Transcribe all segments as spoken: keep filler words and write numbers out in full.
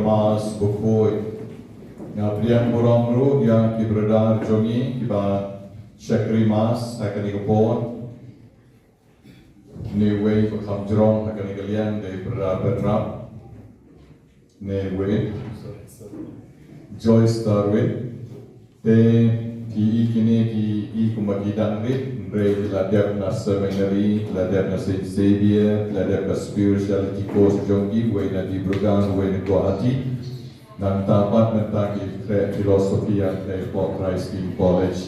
Mass bakhuid. Nga pdiang burom ruh ïa ki brother jong ngi kiba shakri Mass ha kane ka por. Ne wei ba kham jrong ha kane ka liang dei brother Petra. Ne wei Joyce Darwin. Te phi i kine ki i kumba ki dang rit, hynrei ki la dep na seminary, ki la dep na Saint Xavier, ki la dep na speciality course jong ki, wei na Dibrugarh, wei na Guwahati. Nangta pat mynta ki khreh philosophy ïa kane hapoh Christ King College.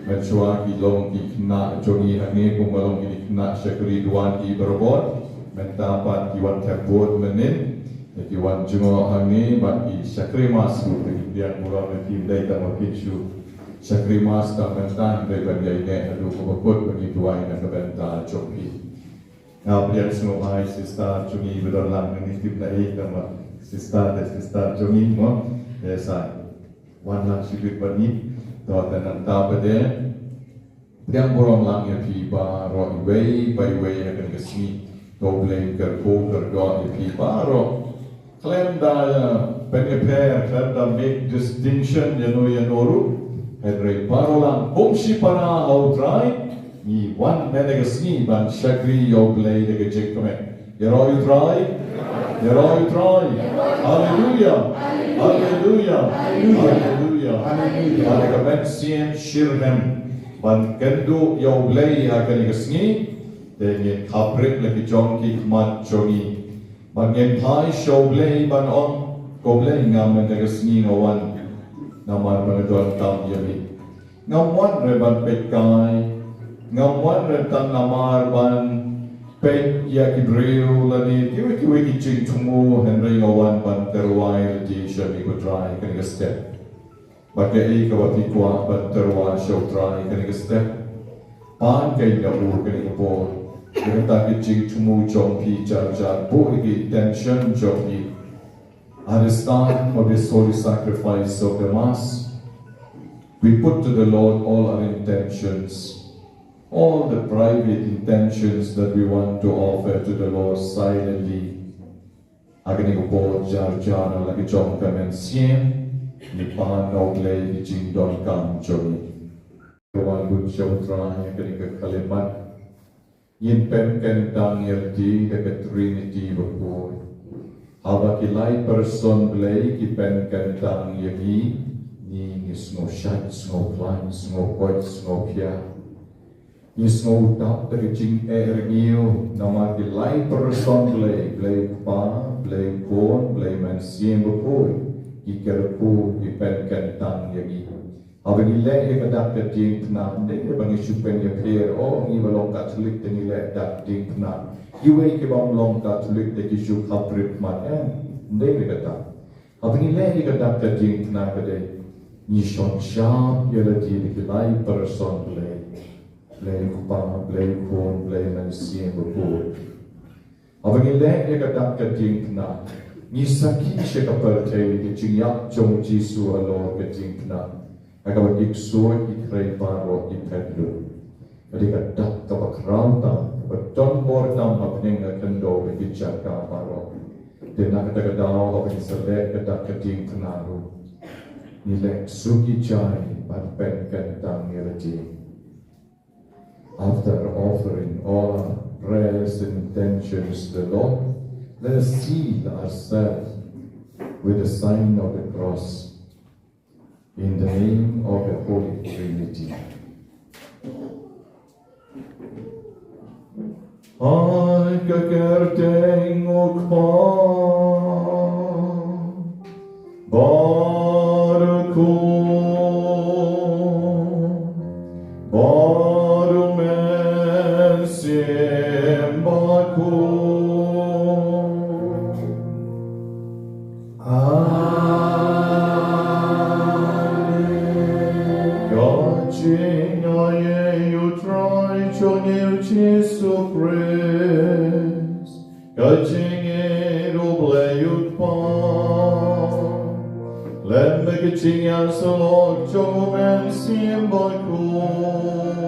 Mynshuwa ki long ki khynnah jong ngi hangne kumba long ki khynnah shakri duwan ki barabor. Mynta pat ki wan thep vote mynnin. Ki wan jngoh hangne bad ki shakri Mass ruh, te pdiang burom ïa ki, ym dei tang ma phi shu shakri Mass tang mynta, hynrei ban ïaineh haduh kaba kut ba ngin duwai na ka bynta jong phi. Nga pdiang sngewbha ïa sister jong ngi ba don lang hangne, kim dei tang ma sister, te sister jong ngi mo, te sa wan lang shibit bad ngi. To, te nangta pat de pdiang burom lang ïa phi baroh iwei pa iwei ha kane ka sngi. To U Blei un kyrkhu kyrdoh ïa phi baroh. Khlem da, eh, pynïapher, khlem da make distinction ïano ïano ruh. Hynrei baroh lang kum shipara ha U Trai, ngi wan ha kane ka sngi ban shakri ïa U Blei da ka jingkmen. Ïaroh ïa U Trai. Ïaroh ïa U Trai. Haleluya. Haleluya. Haleluya. Haleluya. Haleluya. Bad da ka mynsiem shitrhem ban kynduh ïa U Blei ha kane ka sngi, te ngin khaprit la ki jong ki khmat jong ngi. Bad ngin phai sha U Blei ban ong, ko Blei, nga mynta ka sngi nga wan namar ba nga donkam ïa me. Ngam wan re ban peit kai. Ngam wan re tang namar ban peit ïa ki briew lane kiwei kiwei ki jingthmu, hynrei nga wan ban tyrwa ïa lade sha me ko Trai kane ka step. Bad kaei kaba phi kwah ban tyrwa sha U Trai kane ka step, pan kai na u kane ka por. Ïa kata ka jingthmu jong phi jar jar, buh ïa ki intention jong phi. At the start of this holy sacrifice of the Mass, we put to the Lord all our intentions, all the private intentions that we want to offer to the Lord silently. Ha kane ka por jar jar na la ka jong ka mynsiem, ngi pan na U Blei ki jingdonkam jong ngi. Ka wan lut sha U Trai ha kane ka khyllipmat. Ngin pynkyntang ïa lade da ka Trinity bakhuid. Haba ki lai person Blei ki pynkyntang ïa ngi, ngi, ngi sngewshait, sngewkhlaiñ, sngewkoit, sngewkhia. Ngi sngewtap da ka jingeh rngiew namar ki lai person Blei, Blei U Kpa, Blei U Khun, Blei Mynsiem Bakhuid, ki kyrkhu, ki pynkyntang ïa ngi. Haba ngi leh ïa ka dak ka diengphna, ym dei ba ngi shu pynïapher, oh, ngi ba long Katholik te ngi leh dak diengphna. Kiwei ki bym long Katholik te ki shu khaprit khmat, em, ym dei ïa kata. Haba ngi leh ïa ka dak ka diengphna ka dei, ngi shon shap ïa lade da ki lai person Blei. Blei U Kpa, Blei U Khun, Blei Mynsiem Bakhuid. Haba ngi leh ïa ka dak ka diengphna, ngi sakhi sha ka pyrthei ïa ka jingïap jong U Jisu halor ka diengphna. Ha kaba ki ksuid ki khrei baroh ki phet lut. Ka dei ka dak kaba khraw tam, kaba don bor tam hapdeng ka khyndew bad ki jaka baroh. Te na kata ka daw haba ngi sa leh ka dak ka diengphna ruh, ngi leh suk ïa ki jai ban pynkyntang ïa lade. After offering all our prayers and intentions to the Lord, let us seal ourselves with the sign of the cross. In the name of the Holy Trinity. Ha ka kyrteng U Kpa, bad U Khun, bad U Mynsiem Bakhuid. Amen. Ka jingaiei U Trai jong ngi U Jisu Khrist, ka jingïeit U Blei U Kpa, lem bad ka jingïasyllok jong U Mynsiem Bakhuid,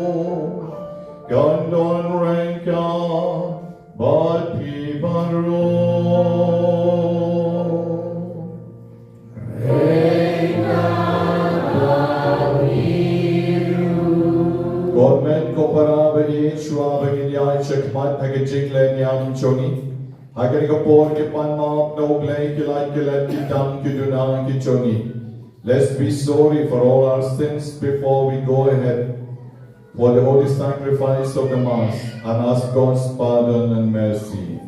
kan don ryngkat bad phi baroh. Shuwa ba ngin ïaid shakhmat ha ka jingleh niam jong ngi, ha kane ka por ki pan map na U Blei ki lait ki let ki tam ki duna ki jong ngi. Let's be sorry for all our sins before we go ahead for the holy sacrifice of the Mass and ask God's pardon and mercy.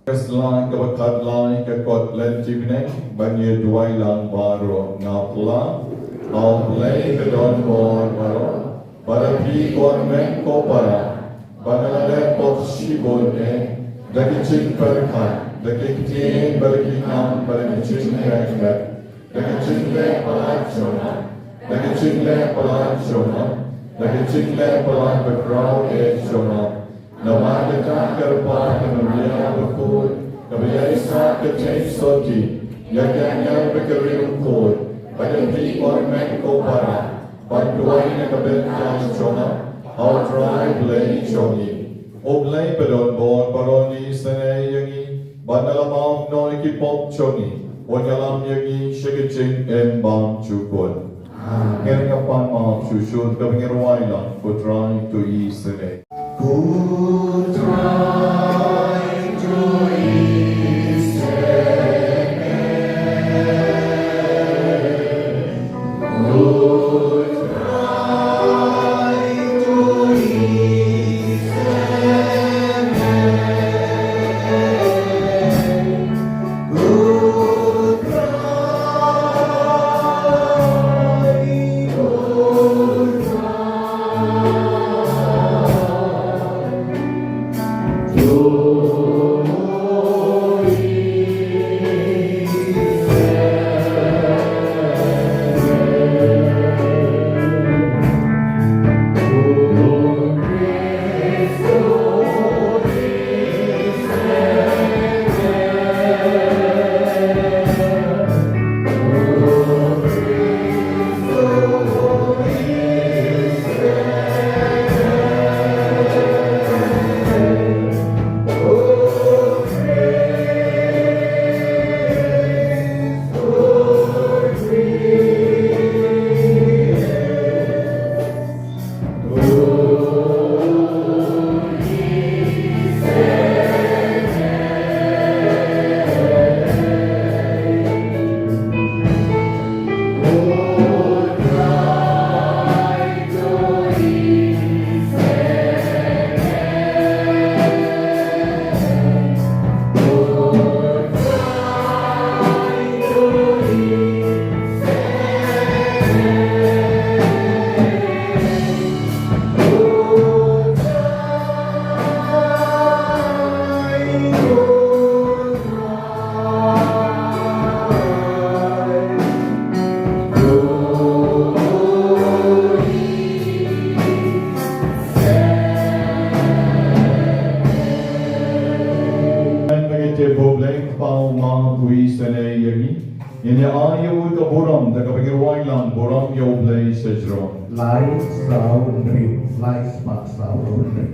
Ka slai kaba khatlai ka kot lynti bneng, ban ïa duwai lang baroh. Nga pla ha U Blei ka don bor baroh, bad ha phi ko hynmen ko para, ba nga la leh pop shibun eh, da ki jingpyrkhat, da ki ktien bad da ki kam bad da ki jingpyrkhat, da ki jingleh palat jong nga, da ki jingleh palat jong nga, da ki jingleh palat bakhraw eh jong nga. Namar kata ka kyrpad ka Maria bakhuid, kaba ïaisah ka jingsotti ïa ki angel bad ki riewkhuid, bad ïa phi ko hynmen ko para, ban duwai na ka bynta jong nga ha U Trai Blei jong ngi. U Blei ba don bor baroh un isynei ïa ngi, bad un ïalam noh ïa ki pop jong ngi, un ïalam ïa ngi sha ka jingim bymjukut. Ngin ïa pan map shuh shuh, kaba ngin rwai lang, Ko Trai to isynei. Ko Trai to isynei. Ba ngi tip ba U Blei Kpa u map u isynei ïa ngi, ngin ïa ai ïa u ka burom da kaba ngi rwai lang, Burom ïa U Blei sha jrong. Lai saw hynriew, lai spah saw hynriew.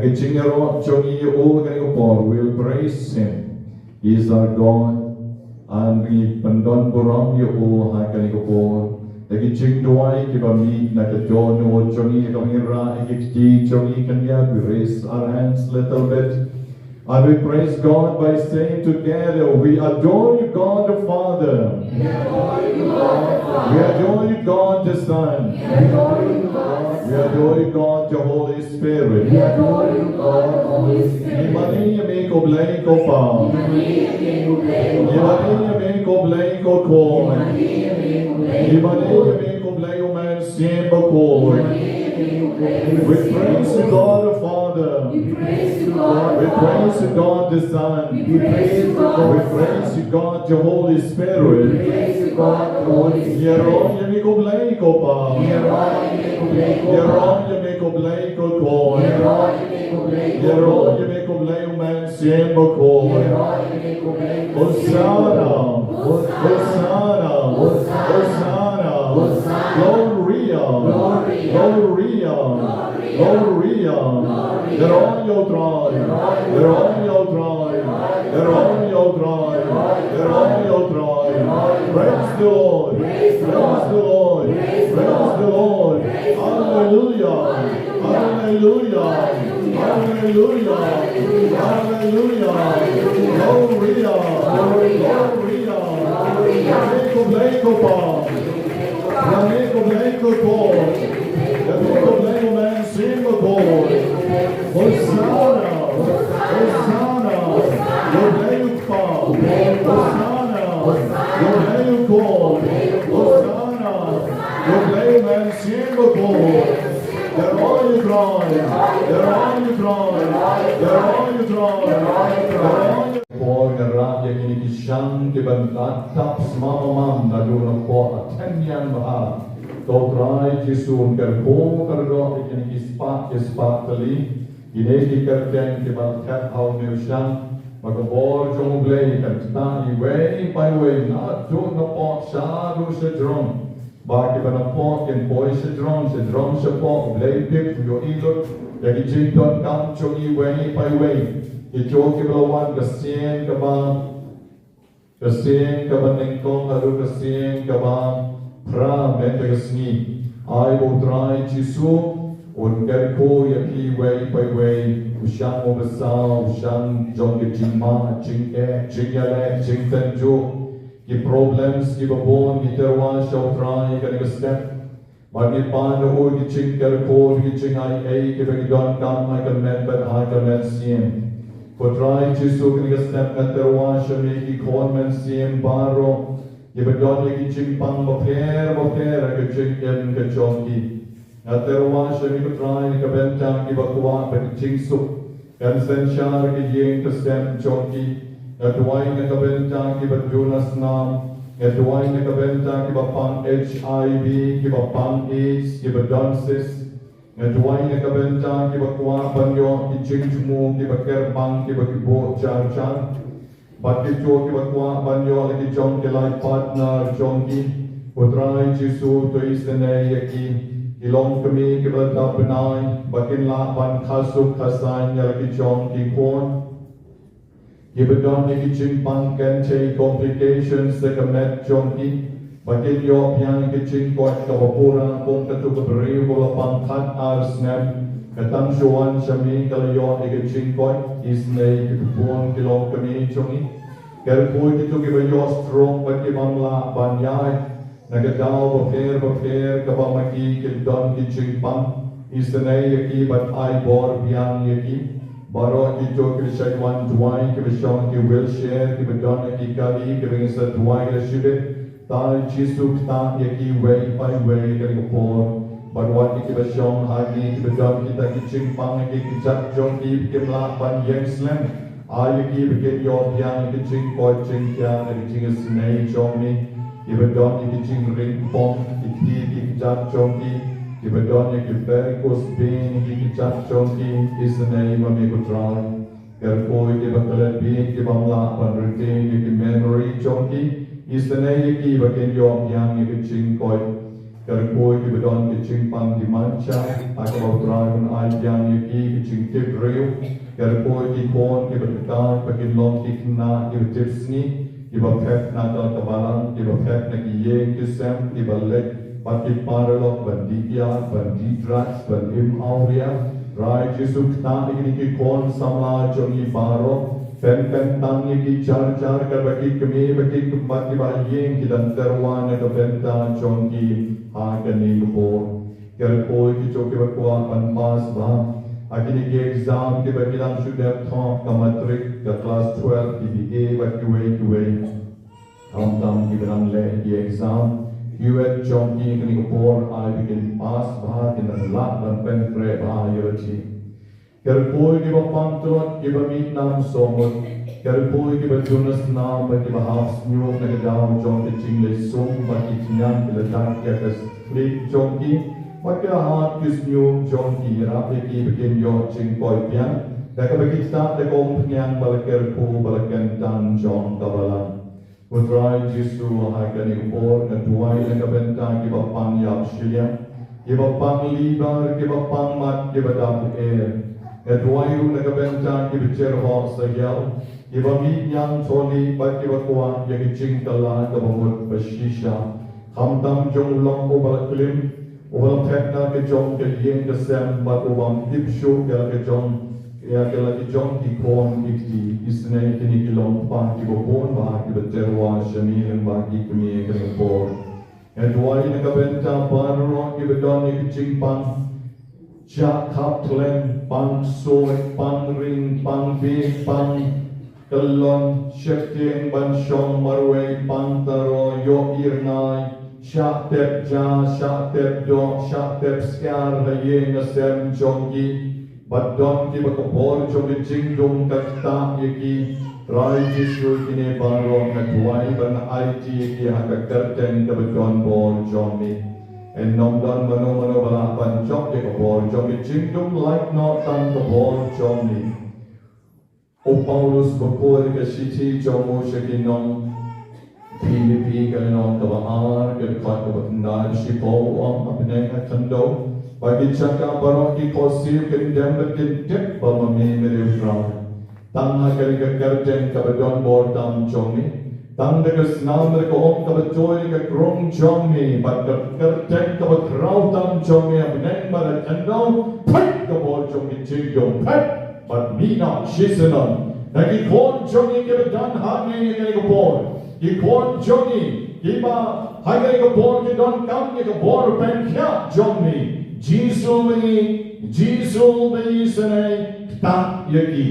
Ka jingïaroh jong ngi ïa u ha kane ka por, we'll praise him. He is our God. Ngi pyndonburom ïa u ha kane ka por. Da ki jingduwai kiba mih na ka dohnud jong ngi, ka mih na ki kti jong ngi, can we raise our hands little bit? And we praise God by saying together, "We adore you, God the Father. We adore you, God the Father. We adore you, God the Son. We adore you, God the Holy Spirit." Ngi mane ïa me ko Blei ko Pa. Ngi mane ïa me ko Blei ko Khun. Ngi mane ïa me ko Blei u Mynsiem Bakhuid. We praise you, God the Father. We praise you, God the Son. We praise you, God the Holy Spirit. Ïaroh ïa me ko Blei ko Pa. Ïaroh ïa me ko Blei ko Khun. Ïaroh ïa me ko Blei u Mynsiem Bakhuid. Hosanna. Hosanna. Hosanna. Gloria. Gloria. Gloria. Ïaroh ïa u Trai. Ïaroh ïa u Trai. Ïaroh ïa u Trai. Ïaroh ïa u Trai. Praise the Lord. Praise the Lord. Praise the Lord. Hallelujah. Hallelujah. Hallelujah. Hallelujah. Gloria. Gloria. Ïa me ko Blei ko Pa. Ïa me ko Blei ko Khun. Ïa me ko Blei u Mynsiem Bakhuid. Hosanna. Hosanna. Ïa u Blei u Kpa. Hosanna. Ïa u Blei u Khun. Hosanna. Ïa u Blei u Mynsiem Bakhuid. Ïaroh ïa u Trai. Ïaroh ïa u Trai. Ïaroh ïa u Trai. Ïaroh ïa u Trai. Por nga rah ïa kine ki shang kiba tat tap smam mam naduh na por a ten ñiang bha. To Trai Jisu, un kyrkhu kyrdoh ïa kine ki spah ki spah tylli. Kine ki kyrteng kiba thep ha une u shang. Ba ka bor jong U Blei kan ktah iwei pa iwei naduh na pop shaduh shajrong. Ba kiba na pop kin poi shajrong, shajrong shapoh, U Blei pip u ïohi lut ïa ki jingdonkam jong ngi iwei pa iwei. Kito kiba la wan ka sien kaba, ka sien kaba nyngkong haduh ka sien kaba phra mynta ka sngi. Ai ba U Trai Jisu un kyrkhu ïa phi iwei pa iwei, u shang uba saw, u shang jong ka jingma, jingeh, jingïaleh, jingtynjuh. Ki problems kiba bun ngi tyrwa sha U Trai ha kane ka step. Bad ngi pan na u ki jingkyrkhu, ki jingai ei kiba ngi donkam ha ka met bad ha ka mynsiem. Ko Trai Jisu, ha kane ka step nga tyrwa sha me ki khun mynsiem baroh kiba don ïa ki jingpang bapher bapher ha ka jingim ka jong ki. Nga tyrwa sha me ko Trai na ka bynta kiba kwah ban jingsuk, kan synshar ka ïing ka sem jong ki. Nga duwai na ka bynta kiba duna snam. Nga duwai na ka bynta kiba pang H I V, kiba pang AIDS, kiba don cyst. Nga duwai na ka bynta kiba kwah ban ïoh ki jingthmu kiba kyrpang kiba ki buh jar jar. Bad kito kiba kwah ban ïoh la ki jong ki life partner jong ki. Ko Trai Jisu, to isynei ïa ki. Ki long kmie kiba la dap bnai ba kin lah ban kha suk kha saiñ ïa la ki jong ki khun. Kiba don ïa ki jingpang kynthei, complications ha ka met jong ki. Ba kin ïoh biang ïa ka jingkoit kaba pura kum kato ka briew kaba la pang khat ar snem. Ka tang shu wan sha me ka la ïoh ïa ka jingkoit. Isynei ïa ki bun ki longkmie jong ngi. Kyrkhu ïa kito kiba ïoh stroke bad ki bym lah ban ïaid na ka daw bapher bapher kaba ma ki ki don ki jingpang. Isynei ïa ki bad ai bor biang ïa ki. Baroh kito kiba shait wan duwai, kiba shong ha ki wheelchair, kiba don ha ki kali, kiba ngin sa duwai la shibit. Trai Jisu, ktah ïa ki iwei pa iwei ha kane ka por. Bad wat ïa kiba shong ha ngi, kiba don kita ki jingpang ha ki kjat jong ki, kim lah ban ïeng slem. Ai ïa ki ba kin ïoh biang ïa ki jingkoit jingkhiah na ki jingisynei jong me. Kiba don ïa ki jingringpong, ki kti ki kjat jong ki. Kiba don ïa ki varicose vein, ki kjat jong ki, isynei ma me ko Trai. Kyrkhu ïa kiba klet bieit, ki bym lah ban retain ïa ki memory jong ki. Isynei ïa ki ba kin ïoh biang ïa ki jingkoit. Kyrkhu ïa kiba don ki jingpang dimanshai, ha kaba U Trai un ai biang ïa ki ki jingtip briew. Kyrkhu ïa ki khun kiba tyngkai, ba kin long ki khynnah kiba tipsngi, kiba phet na ka balang, kiba phet na ki ïing ki sem, kiba leit bad ki paralok ban dih ïa, ban dih drugs, ban im awria. Trai Jisu, ktah ïa kine ki khun samla jong ngi baroh. Pynkyntang ïa ki jar jar, katba ki kmie bad ki kpa kiba ha ïing ki dang tyrwa na ka bynta jong ki ha kane ka por. Kyrkhu ïa kito kiba kwah ban pass bha ha kine ki exam kiba ki dang shu dep thoh, ka matric, ka klas twelve, ki B A bad kiwei kiwei. Khamtam kiba dang leh ki exam, ki wei jong ki ha kane ka por, ai ba kin pass bha, kin nang lah ban pynkhreh bha ïa lade. Kyrkhu ïa kiba pang tlot, kiba mih nam sawmut. Kyrkhu ïa kiba jur na snam bad kiba hap shñiuh na ka daw jong ka jingleit sum, bad ki khñiang ki la dak ïa ka khlieh jong ki, bad ki la hap ki shñiuh jong ki. Ïarap ïa ki ba kin ïoh jingkoit biang da kaba ki ktah da ka umphniang ba la kyrkhu, ba la kyntang jong ka balang. Ko Trai Jisu, ha kane ka por nga duwai na ka bynta kiba pang ïap shiliang, kiba pang liver, kiba pang mat, kiba dap er. Nga duwai ruh na ka bynta kiba jyrhoh sahiaw, kiba mih ñiang thylli bad kiba kwah ïa ka jingkylla kaba mut ba shisha. Khamtam jong u lok uba la klim, uba la phet na ka jong ka ïing ka sem bad u bym tip shuh ïa la ka jong, ïa la ka jong ki khun ki kti. Isynei kine ki longkpa kiba bun bha kiba tyrwa sha me lyngba ki kmie ha kane ka por. Nga duwai na ka bynta baroh kiba don ïa ka jingpang jah khap khlem, pang ksuid, pang ring, pang bieit, pang kyllon, sheptieng ban shong marwei, pang taro, ïohi rngai, shah tep ja, shah tep doh, shah tep skar ha ïing ha sem jong ki. Bad don kiba ka bor jong ka jingdum ka ktah ïa ki. Trai Jisu, kine baroh nga duwai ba ngan aiti ïa ki ha ka kyrteng kaba don bor jong me. Yn ym don mano mano ba lah ban jop ïa ka bor jong ka jingdum, lait noh tang ka bor jong me. U Paulus bakhuid ha ka shithi jong u sha ki nong Philippi, ka lynnong kaba ar, ka dkhot kaba khyndai bad shiphew, u ong: Ha bneng, ha khyndew bad ki jaka baroh, ki khohsiew kin dem bad kin tip ba ma me me dei U Trai. Tang ha kane ka kyrteng kaba don bor tam jong me, tang da ka snam da ka um kaba tuid da ka krung jong me, bad ka kyrteng kaba khraw tam jong me, ha bneng bad ha khyndew, peit ka bor jong ka jingdum, peit. Bad mih noh shisha noh na ki khun jong ngi kiba don hangne ha kane ka por, ki khun jong ngi kiba ha kane ka por ki donkam ïa ka bor pynkhiah jong me. Jisu me, Jisu me, isynei, ktah ïa ki.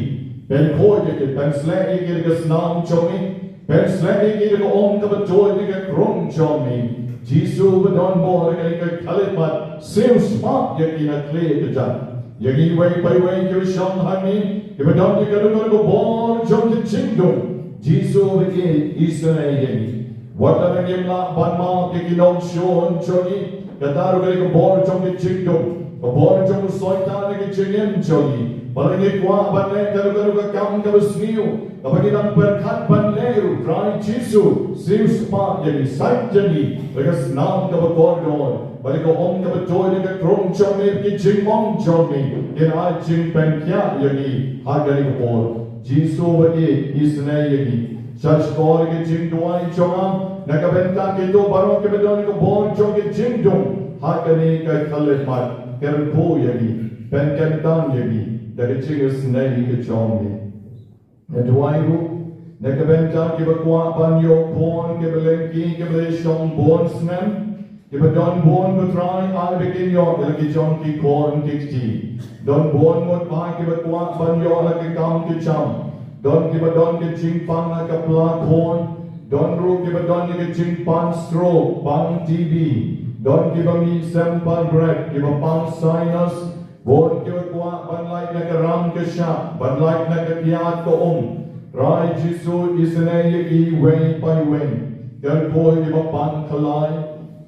Pynkhuid ïa ki, pynsleh ïa ki da ka snam jong me, pynsleh ïa ki da ka um kaba tuid da ka krung jong me. Jisu ba don bor ha kane ka khyllipmat, siew spah ïa ki na khlieh ka jaka. Ïa ngi iwei pa iwei kiba shong hangne, kiba don ïa kano kano ka bor jong ka jingdum, Jisu ba ïeit, isynei ïa ngi. Wat lada ngim lah ban map ïa ki nongshun jong ngi, kata ruh ka dei ka bor jong ka jingdum, ka bor jong u Soitan ha ka jingim jong ngi. Ba lada ngi kwah ban leh kano kano ka kam kaba sniew, kaba ngi nang pyrkhat ban leh ruh, Trai Jisu, siew spah ïa ngi, sait ïa ngi da ka snam kaba kordor, bad da ka um kaba tuid da ka krung jong me, ki jingmong jong me kin ai jingpynkhiah ïa ngi ha kane ka por. Jisu ba ïeit, isynei ïa ngi. Sha shkor ka jingduwai jong nga na ka bynta kito baroh kiba don ka bor jong ka jingdum ha kane ka khyllipmat, kyrkhu ïa ngi, pynkyntang ïa ngi da ka jingisynei ka jong me. Nga duwai ruh na ka bynta kiba kwah ban ïoh khun, kiba lyngkhi, kiba la shong bun snem, kiba don bun, ko Trai, ai ba kin ïoh ïa la ki jong ki khun ki kti. Don bun mut ba kiba kwah ban ïoh la ki kam ki jam. Don kiba don ki jingpang ha ka pla khun. Don ruh kiba don ïa ki jingpang stroke, pang T B. Don kiba mih sem pang bret, kiba pang sinus. Bun kiba kwah ban lait na ka ram ka shah, ban lait na ka kyiad ka um. Trai Jisu, isynei ïa ki iwei pa iwei. Kyrkhu ïa kiba pang khlai,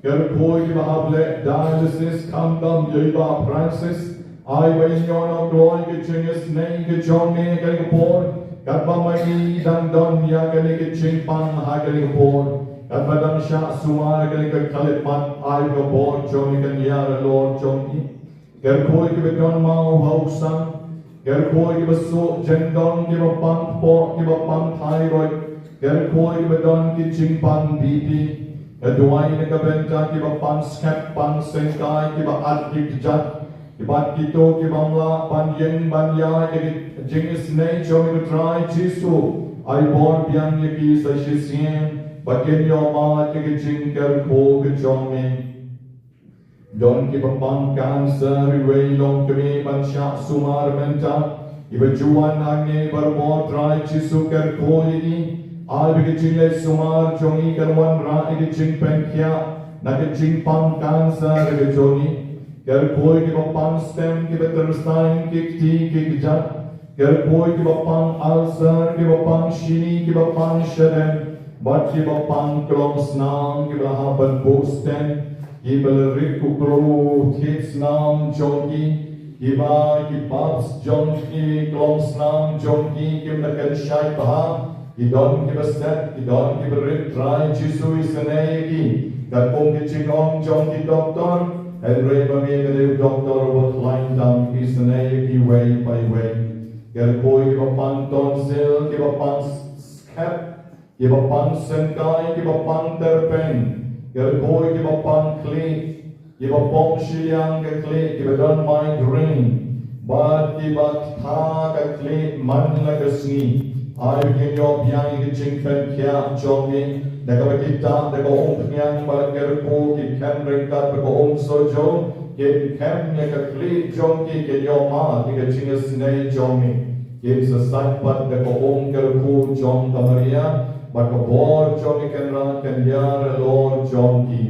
kyrkhu ïa kiba hap leh dialysis, khamtam ïa i Bah Francis. Ai ba in ïoh noh kloi ka jingisynei ka jong me ha kane ka por, katba ma i dang don ïa kane ka jingpang ha kane ka por. Katba dang shah sumar kane ka khyllipmat, ai ba ka bor jong me kan ïar halor jong i. Kyrkhu ïa kiba don maw ha u sang, kyrkhu ïa kiba suh jingdon, kiba pang kpoh, kiba pang thyroid, kyrkhu ïa kiba don ki jingpang B P. Nga duwai na ka bynta kiba pang skhem, pang syngkai, kiba at ki kjat, kiba at kito ki bym lah ban ïeng ban ïaid ïa ki jingisynei jong me, ko Trai Jisu. Ai bor biang ïa ki sa shisien ba kin ïohmad ïa ki jingkyrkhu ki jong me. Don kiba pang cancer, iwei i longkmie ban shah sumar mynta. Iba ju wan hangne barabor, Trai Jisu, kyrkhu ïa i. Ai ba ka jingleit sumar jong i kan wanrah ïa ka jingpynkhiah na ka jingpang cancer ka jong i. Kyrkhu ïa kiba pang stem, kiba tyrsaiñ ki kti ki kjat. Kyrkhu ïa kiba pang ulcer, kiba pang shini, kiba pang shadem, bad kiba pang klongsnam, kiba la hap ban buh stent, kiba la rit u klur thied snam jong ki, kiba ki valves jong ki klongsnam jong ki kim da kynshait bha, ki don kiba set, ki don kiba rit, Trai Jisu, isynei ïa ki. Katkum ki jingong jong ki doktor, hynrei ma me me dei u doktor uba khlaiñ tam, isynei ïa ki iwei pa iwei. Kyrkhu ïa kiba pang tonsil, kiba pang s-, skep, kiba pang syngkai, kiba pang tyrpeng. Kyrkhu ïa kiba pang khlieh, kiba pong shiliang ka khlieh, kiba don migraine, bad kiba ktah ka khlieh man la ka sngi. Ai ba kin ïoh biang ïa ka jingpynkhiah jong me, da kaba ktah da ka umphniang, bad kyrkhu ki khem ryngkat bad ka umsohjoh, kin khem ïa ka khlieh jong ki, kin ïohmad ïa ka jingisynei jong me. Kin sa sait pat da ka um kyrkhu jong ka Maria, bad ka bor jong me Kynrad kan ïar halor jong ki.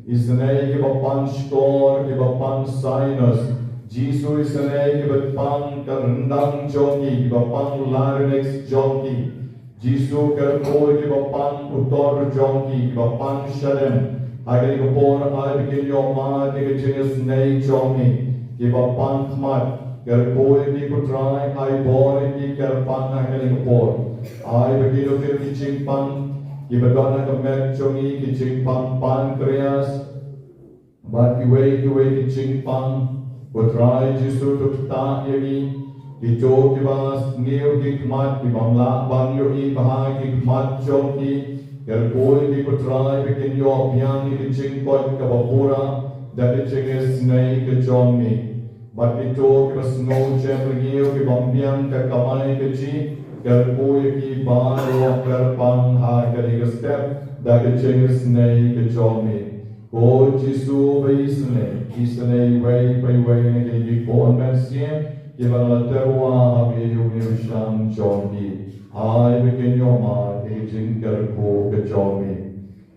Isynei kiba pang shkor, kiba pang sinus. Jisu, isynei kiba pang ka ryndang jong ki, kiba pang larynx jong ki. Jisu, kyrkhu ïa kiba pang utor jong ki, kiba pang shadem. Ha kane ka por ai ba kin ïohmad ïa ka jingisynei jong me. Kiba pang khmat, kyrkhu ïa ki, ko Trai, ai bor ïa ki, kyrpang ha kane ka por. Ai ba ki longkmie ki jingpang, kiba don ha ka met jong ngi, ki jingpang pancreas, bad kiwei kiwei ki jingpang, ko Trai Jisu, to ktah ïa ngi. Kito kiba sniew ki khmat, ki bym lah ban ïohi bha ki khmat jong ki, kyrkhu ïa ki, ko Trai, ba kin ïoh biang ïa ka jingkoit kaba pura da ka jingisynei ka jong me. Bad kito kiba sngew jem rngiew, ki bym biang ka kamai kajih, kyrkhu ïa ki baroh, kyrpang ha kane ka step da ka jingisynei ka jong me. Ko Jisu ba isynei, isynei iwei pa iwei na kine ki khun mynsiem kiba la tyrwa ha me, ïa une u shang jong ki. Ai ba kin ïohmad ïa ka jingkyrkhu ka jong me.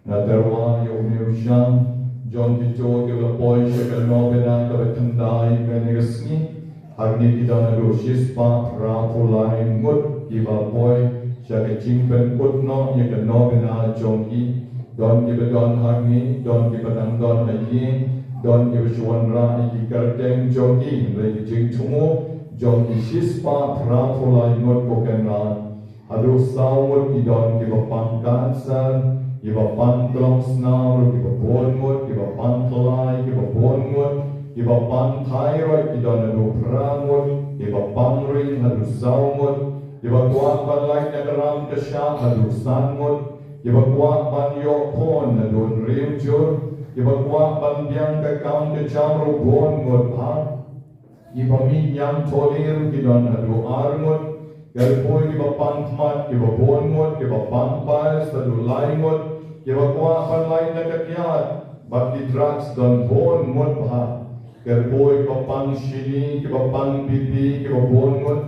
Nga tyrwa ïa une u shang jong kito kiba la poi sha ka novena kaba thyndai kane ka sngi. Hangne ki don haduh shispah phraphew lai ngut kiba poi sha ka jingpynkut noh ïa ka novena jong ki. Don kiba don hangne, don kiba dang don ha ïing, don kiba shu wanrah ïa ki kyrteng jong ki, hynrei ki jingthmu jong ki shispah phraphew lai ngut, ko Kynrad. Haduh saw ngut ki don kiba pang cancer, kiba pang klongsnam ruh kiba bun ngut, kiba pang khlai kiba bun ngut, kiba pang thyroid ki don haduh phra ngut, kiba pang ring haduh saw ngut, kiba kwah ban lait na ka ram ka shah haduh san ngut, kiba kwah ban ïoh khun haduh hynriew jur, kiba kwah ban biang ka kam ka jam ruh bun ngut bha. Kiba mih ñiangtholi ruh ki don haduh ar ngut. Kyrkhu ïa kiba pang khmat kiba bun ngut, kiba pang piles haduh lai ngut, kiba kwah ban lait na ka kyiad bad ki drugs don bun ngut bha. Kyrkhu ïa kiba pang shini, kiba pang B P kiba bun ngut.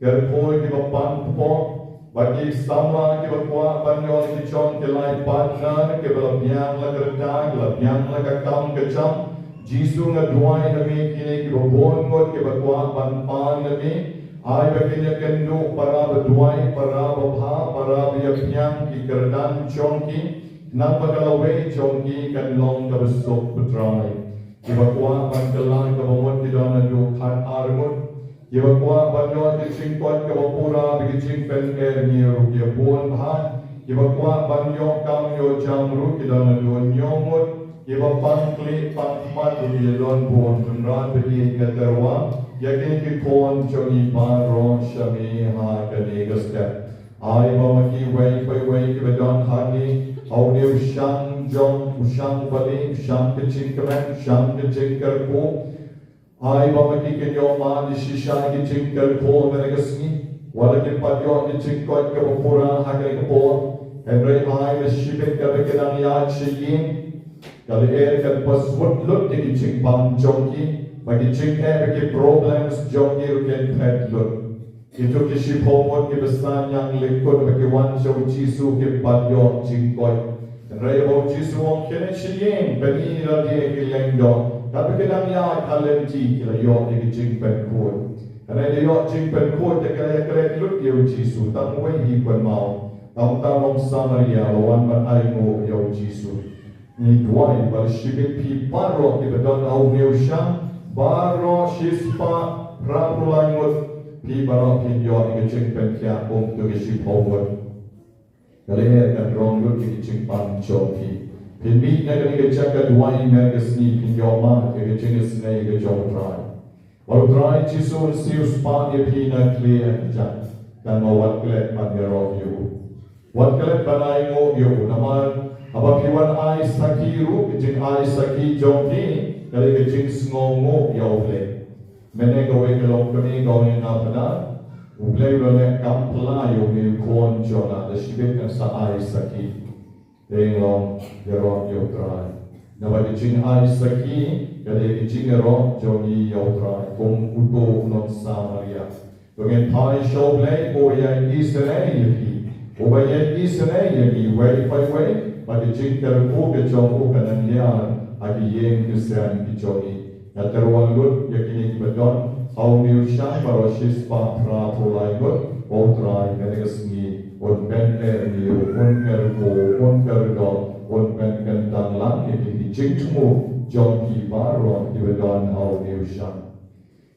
Kyrkhu ïa kiba pang kpoh bad ki samla kiba kwah ban ïoh ki jong ki lai partner kiba la biang la ka rta, ki la biang la ka kam ka jam. Jisu, nga duwai ha me kine kiba bun ngut kiba kwah ban pan na me. Ai ba kin ïakynduh para ba duwai, para ba bha, para ba ïapdiang ki kyrdan jong ki, khnang ba ka lawei jong ki kan long kaba suk, ko Trai. Kiba kwah ban kylla kaba mut ki don haduh khat ar ngut. Kiba kwah ban ïoh ki jingkoit kaba pura bad ki jingpyni ruh ki bun bha. Kiba kwah ban ïoh kam ïoh jam ruh ki don haduh hynñiew ngut, kiba pang khlieh pang khmat ruh ki don bun. Kynrad ba ïeit, nga tyrwa ïa kine ki khun jong ngi baroh sha me ha kane ka step. Ai ba ma kiwei pa iwei kiba don hangne ha une u shang jong, u shang balieh, u shang ka jingkmen, u shang ka jingkyrkhu. Ai ba ma ki kin ïoh mad shisha ki jingkyrkhu ha kane ka sngi. Wat la kim pat ïoh ki jingkoit kaba pura ha kane ka por, hynrei ai ba shibit kaba ki dang ïaid sha ïing, ka lyer kan pynsmut lut ïa ki jingpang jong ki, ba ki jingeh, ba ki problems jong ki ruh kin phet lut. Kito ki shiphew ngut kiba sah ñianglikot ba ki wan sha u Jisu kim pat ïoh jingkoit. Hynrei haba u Jisu u ong, kine shi ïing, pyni lade ki lyngdoh, katba ki dang ïaid ha lynti ki la ïoh ïa ki jingpynkhuid. Hynrei da ïoh jingpynkhuid te ki la ïaklet lut ïa u Jisu. Tang uwei hi kynmaw, tang uta u nong Samaria la wan ban ainguh ïa u Jisu. Ngi duwai ba shibit phi baroh kiba don ha une u shang, baroh shispah phraphew lai ngut, phi baroh phin ïoh ïa ka jingpynkhiah kum kito ki shiphew ngut. Ka lyer kan rong lut ïa ki jingpang jong phi. Phin mih na kane ka jaka duwai mynta ka sngi, phin ïoh mad ïa ka jingisynei ka jong U Trai. Bad U Trai Jisu un siewspah ïa phi na khlieh jaka. Tangba wat klet ban ïaroh ïa u. Wat klet ban ainguh ïa u, namar haba phi wan ai sakhi ruh, ka jingai sakhi jong phi ka dei ka jingsngewnguh ïa U Blei. Mynne kawei ka longkmie ka ong ïa nga, Phadar, U Blei u la leh kam pla ïa une u khun jong nga, da shibit ngan sa ai sakhi. Te nga ong, ïaroh ïa U Trai. Namar ka jingai sakhi ka dei ka jingïaroh jong ngi ïa U Trai, kum uto u nong Samaria. To ngin phai sha U Blei, uba ïai isynei ïa phi, uba ïai isynei ïa ngi, uwei pa uwei, ba ka jingkyrkhu ka jong u kan nang ïar ha ki ïing ki sem ki jong ngi. Nga tyrwa lut ïa kine kiba don ha une u shang baroh shispah phraphew lai ngut, ba U Trai mynne ka sngi un pyneh ïa ngi, un kyrkhu, un kyrdoh, un pynkyntang lang ïa kine ki jingthmu jong phi baroh kiba don ha une u shang.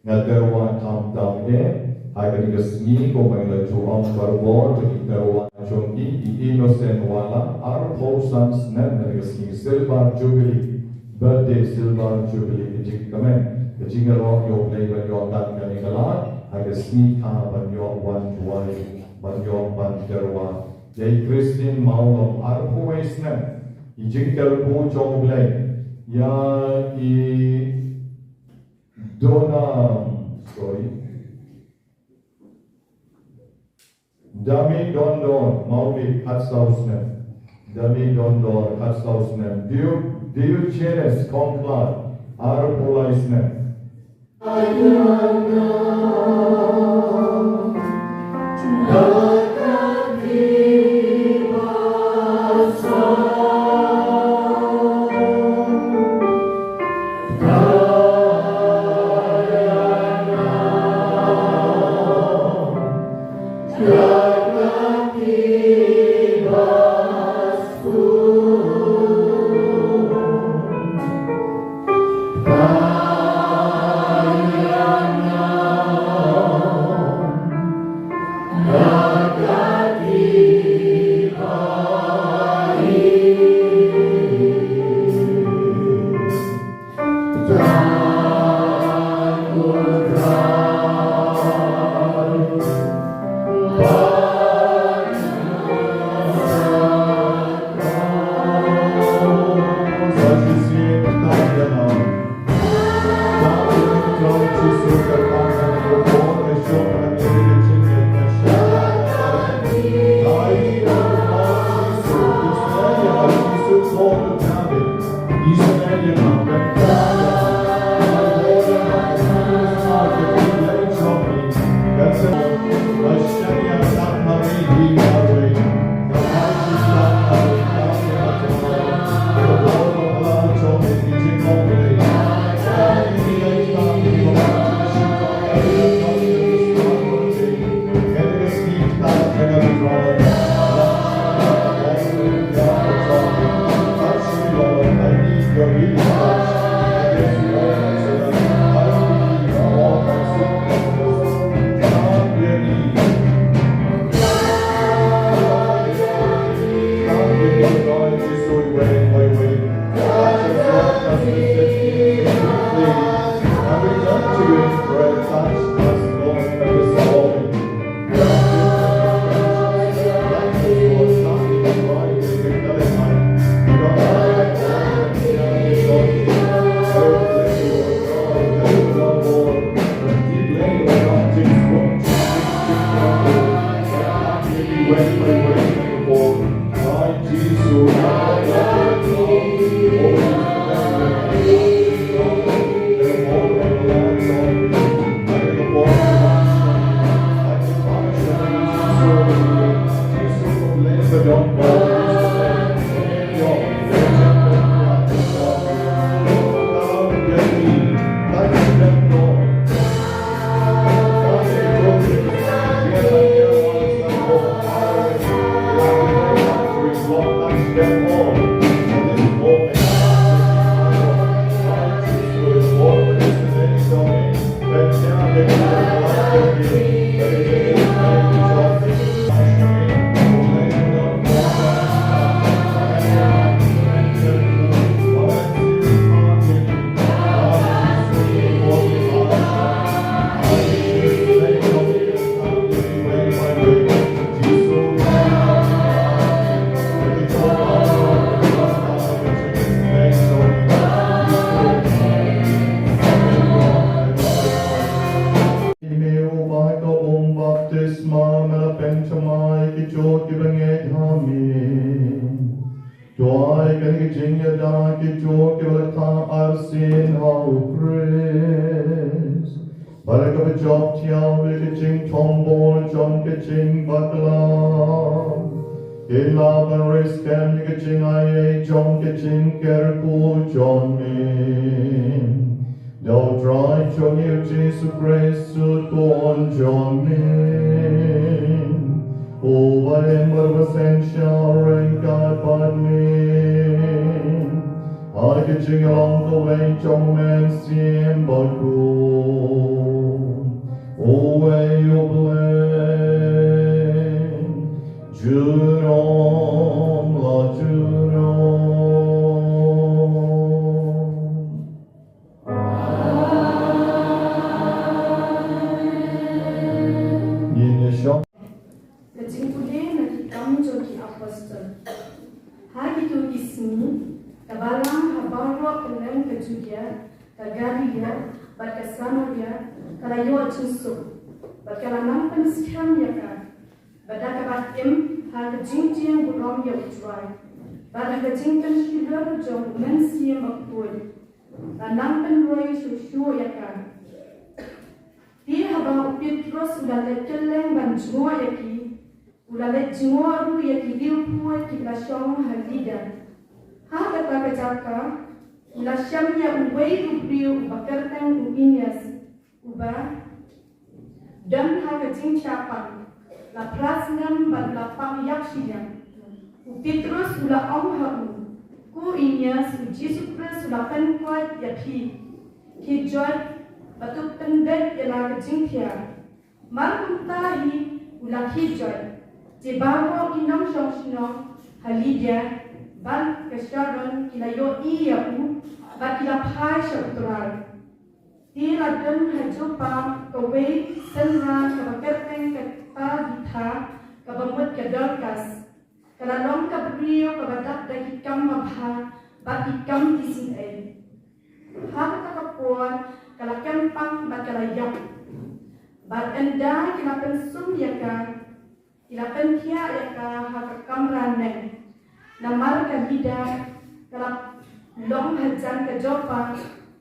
Nga tyrwa khamtam eh ha kane ka sngi, kumba nga la ju ong barabor, ba ki tyrwa jong ngi i Innocent Wala, arphew san snem mynne ka sngi, Silver Jubilee, birthday Silver Jubilee, ka jingkmen, ka jingïaroh ïa U Blei ban ïoh kat kane ka lad ha ka sngi kha ban ïoh wan duwai, ban ïoh ban tyrwa. Ïa i Christine Mawlong, arphew wei snem, i jingkyrkhu jong U Blei, ïa i Dona, sorry. Dami Dondon, Mawlid, khatsaw snem. Dami Dondon, khatsaw snem. Dio-, Diogenes Kongklar, arphew lai snem. Ïa me uba ha ka um baptisma me la pynthymmai ïa kito kiba ngeit ha me. To ai kane ka jingïada ïa kito kiba la kham arsien ha U Khrist. Bad kaba jop thiaw ïa ka jingthombor jong ka jingbakla. Kin lah ban ri skhem ïa ka jingai jong ka jingkyrkhu jong me. Da U Trai jong ngi U Jisu Khrist U Khun jong me. Uba im bad uba seng shah ryngkat bad me. Ha ka jingïalong kawei jong U Mynsiem Bakhuid. Uwei U Blei. Junom la junom. Ngin ïa shong. Ka jingpule na Ki Kam jong ki Apostol. Ha kito ki sngi, ka balang ha baroh kylleng ka Judia, ka Galilaia, bad ka Samaria, ka la ïoh jingsuk, bad ka la nang pynskhem ïa ka. Bad da kaba im ha ka jingjied burom ïa U Trai, bad ha ka jingpynshlur jong U Mynsiem Bakhuid, la nang pynroi shuh shuh ïa ka. Te haba u Petros u la leit kylleng ban jngoh ïa ki, u la leit jngoh ruh ïa ki riewphoit kiba la shong ha Lidda. Ha kata ka jaka u la shem ïa uwei u briew uba kyrteng u Ainias, uba don ha ka jingshah pang, la phla snem bad la pang ïap shiliang. U Petros u la ong ha u, Ko Ainias, U Jisu Khrist u la pynkoit ïa phi. Khie joit bad to pynbeit ïa la ka jingthiah. Mar kumta hi u la khie joit. Te baroh ki nongshong shnong ha Lidda bad ka Sharon ki la ïohi ïa u bad ki la phai sha U Trai. Te la don ha Joppa kawei synran kaba kyrteng ka Tabitha, kaba mut ka Dorkas. Ka la long ka briew kaba dap da ki kam babha bad ki kam isynei. Ha kata ka por ka la kem pang bad ka la ïap. Bad ynda ki la pynsum ïa ka, ki la pynthiah ïa ka ha ka kamra neng. Namar ka Lidda ka la long hajan ka Joppa,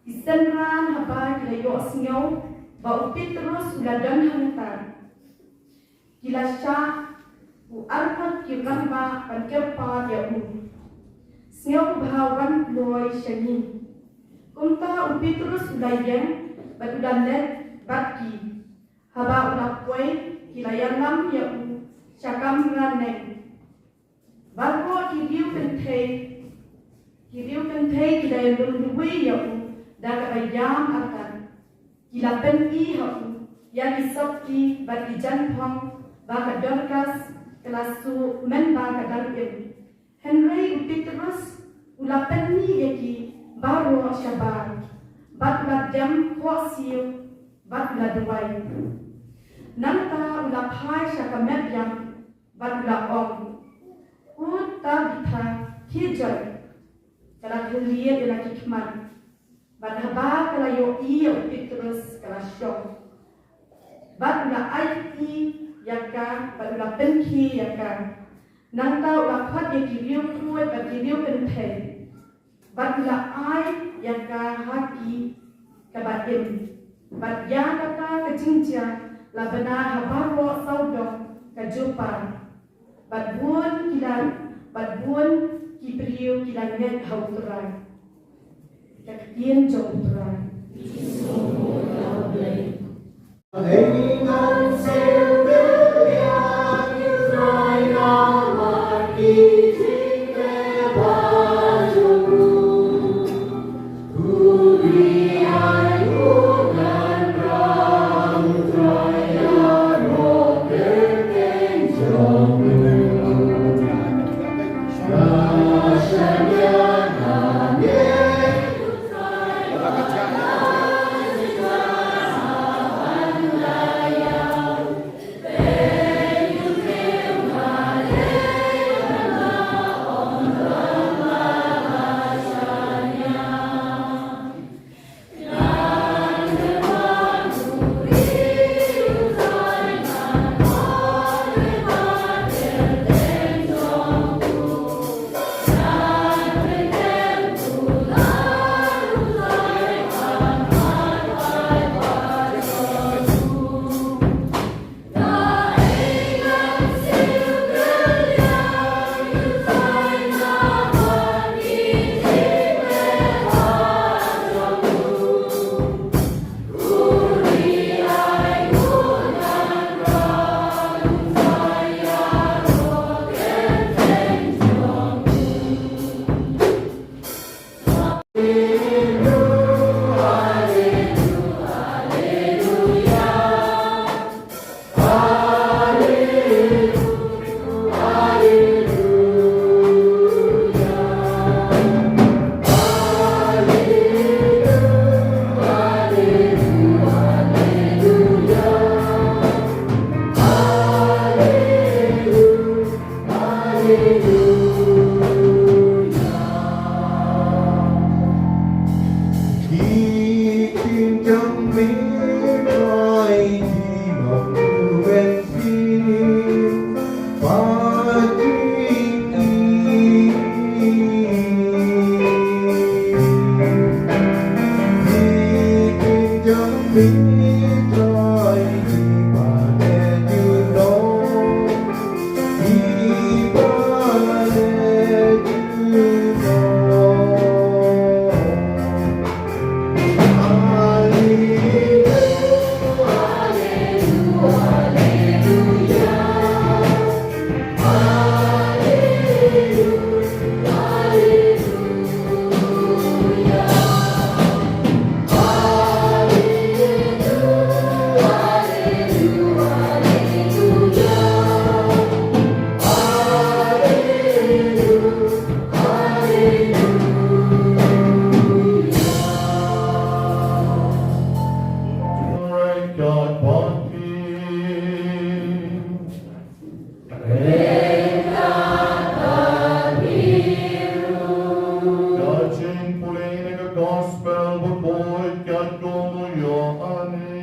ki synran haba ki la ïohsngew ba u Petros u la don hangta, ki la shah u arngut ki rangbah ban kyrpad ïa u, Sngewbha wan kloi sha ngi. Kumta u Petros u la ïeng bad u la leit bad ki. Haba u la poi, ki la ïalam ïa u sha kamra neng. Baroh ki riew kynthei, ki riew kynthei ki la ïalum duwai ïa u da kaba ïam artat. Ki la pyni ha u ïa ki sopti bad ki jaiñphong ba ka Dorkas ka la suh mynba ka dang im. Hynrei u Petros u la pyni ïa ki baroh shabar, bad u la dem khohsiew bad u la duwai. Nangta u la phai sha ka met ïam bad u la ong, Ko Tabitha, khie joit. Ka la khyllied ïa la ki khmat, bad haba ka la ïohi ïa u Petros ka la shong. Bad u la ai kti ïa ka bad u la pynkhie ïa ka. Nangta u la khot ïa ki riew khuid bad ki riew kynthei, bad u la ai ïa ka ha ki kaba im. Bad ïa kata ka jingjia la bna ha baroh sawdong ka Joppa. Bad bun ki la, bad bun ki briew ki la ngeit ha U Trai. Ka ktien jong U Trai. Ka jingpule na ka gospel bakhuid katkum u Ïoannis.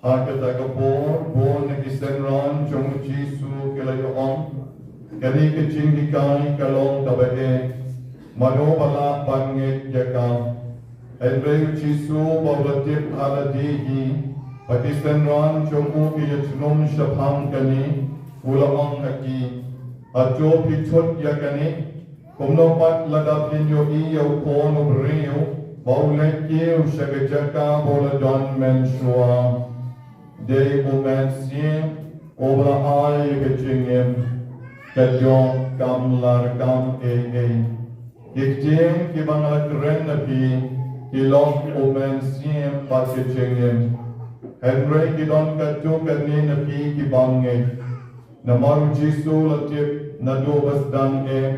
Ha kata ka por, bun na ki synran jong u Jisu ki la ïa ong, kane ka jinghikai ka long kaba eh, mano ba lah ban ngeit ïa ka? Hynrei u Jisu ba u la tip ha lade hi ba ki synran jong u ki ïa jnum shaphang kane, u la ong ha ki, hato phi thut ïa kane? Kumno pat lada phin ïohi ïa u Khun u briew ba u leit kiew sha ka jaka ba u la don mynshuwa? Dei u Mynsiem uba la ai ïa ka jingim, ka jong kam lar kam ei ei. Ki ktien kiba nga la kren na phi ki long u Mynsiem bad ka jingim. Hynrei ki don katto katne na phi ki bym ngeit. Namar u Jisu u la tip naduh ba sdang eh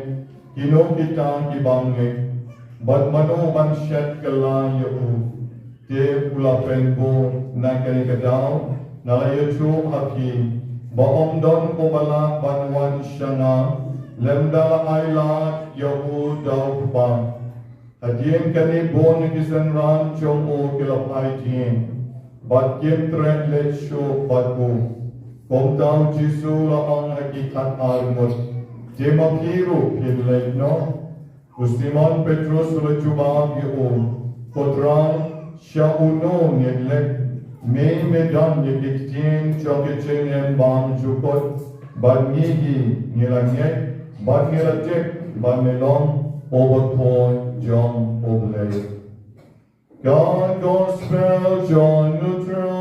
Kino kita kiba ngeit, bad mano ban shet kylla ïa u? Te u la pynbud, na kane ka daw nga la ïathuh ha phi ba ym don uba lah ban wan sha nga lymda la ai lad ïa u da u Kpa. Hadien kane bun ki synran jong u ki la phai thied, bad kim treh leit shuh bad u. Kumta u Jisu u la ong ha ki khatar ngut, te ma phi ruh phin leit noh? U Simon Petrus u la jubab ïa u, ko Trai, sha uno ngin leit? Me me don ïa ki ktien jong ki jingim bymjukut, bad ngi hi ngi la ngeit bad ngi la tip ba me long u Bakhuid jong U Blei. Ka Gospel jong u Trai.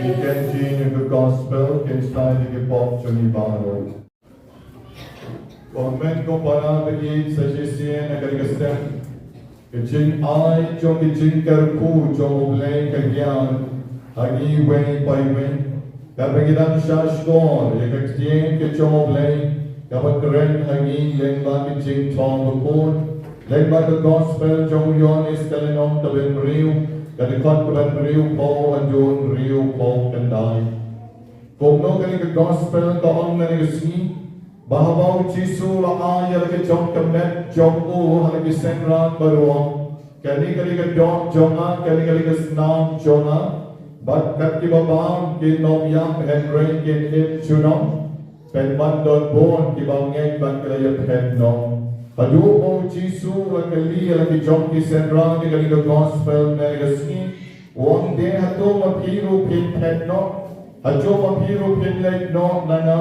Ki ktien jong ka Gospel kin shai ïa ki pop jong ngi baroh. Ko hynmen ko para baieit, sa shisien ha kane ka step, ka jingai jong ka jingkyrkhu jong U Blei ka hiar ha ngi iwei pa iwei. Katba ngi dang sngap shkor ïa ka ktien ka jong U Blei kaba kren ha ngi lyngba ka Jingthoh Bakhuid, lyngba ka Gospel jong u Ïoannis ka lynnong kaba hynriew, ka dkhot kaba hynriewphew haduh hynriewphew khyndai. Kumno kane ka Gospel ka ong ha kane ka sngi, ba haba u Jisu u la ai ïa la ka jong ka met jong u ha la ki synran bad u ong, kane ka dei ka doh jong nga, kane ka dei ka snam jong nga. Bad kat kiba bam kin ym ïap, hynrei kin im junom. Pynban don bun kiba ngeit bad ki la ïaphet noh. Haduh ba u Jisu u la kylli ïa la ki jong ki synran ha kane ka Gospel ha kane ka sngi, u ong, te hato ma phi ruh phin phet noh? Hato ma phi ruh phin leit noh na nga?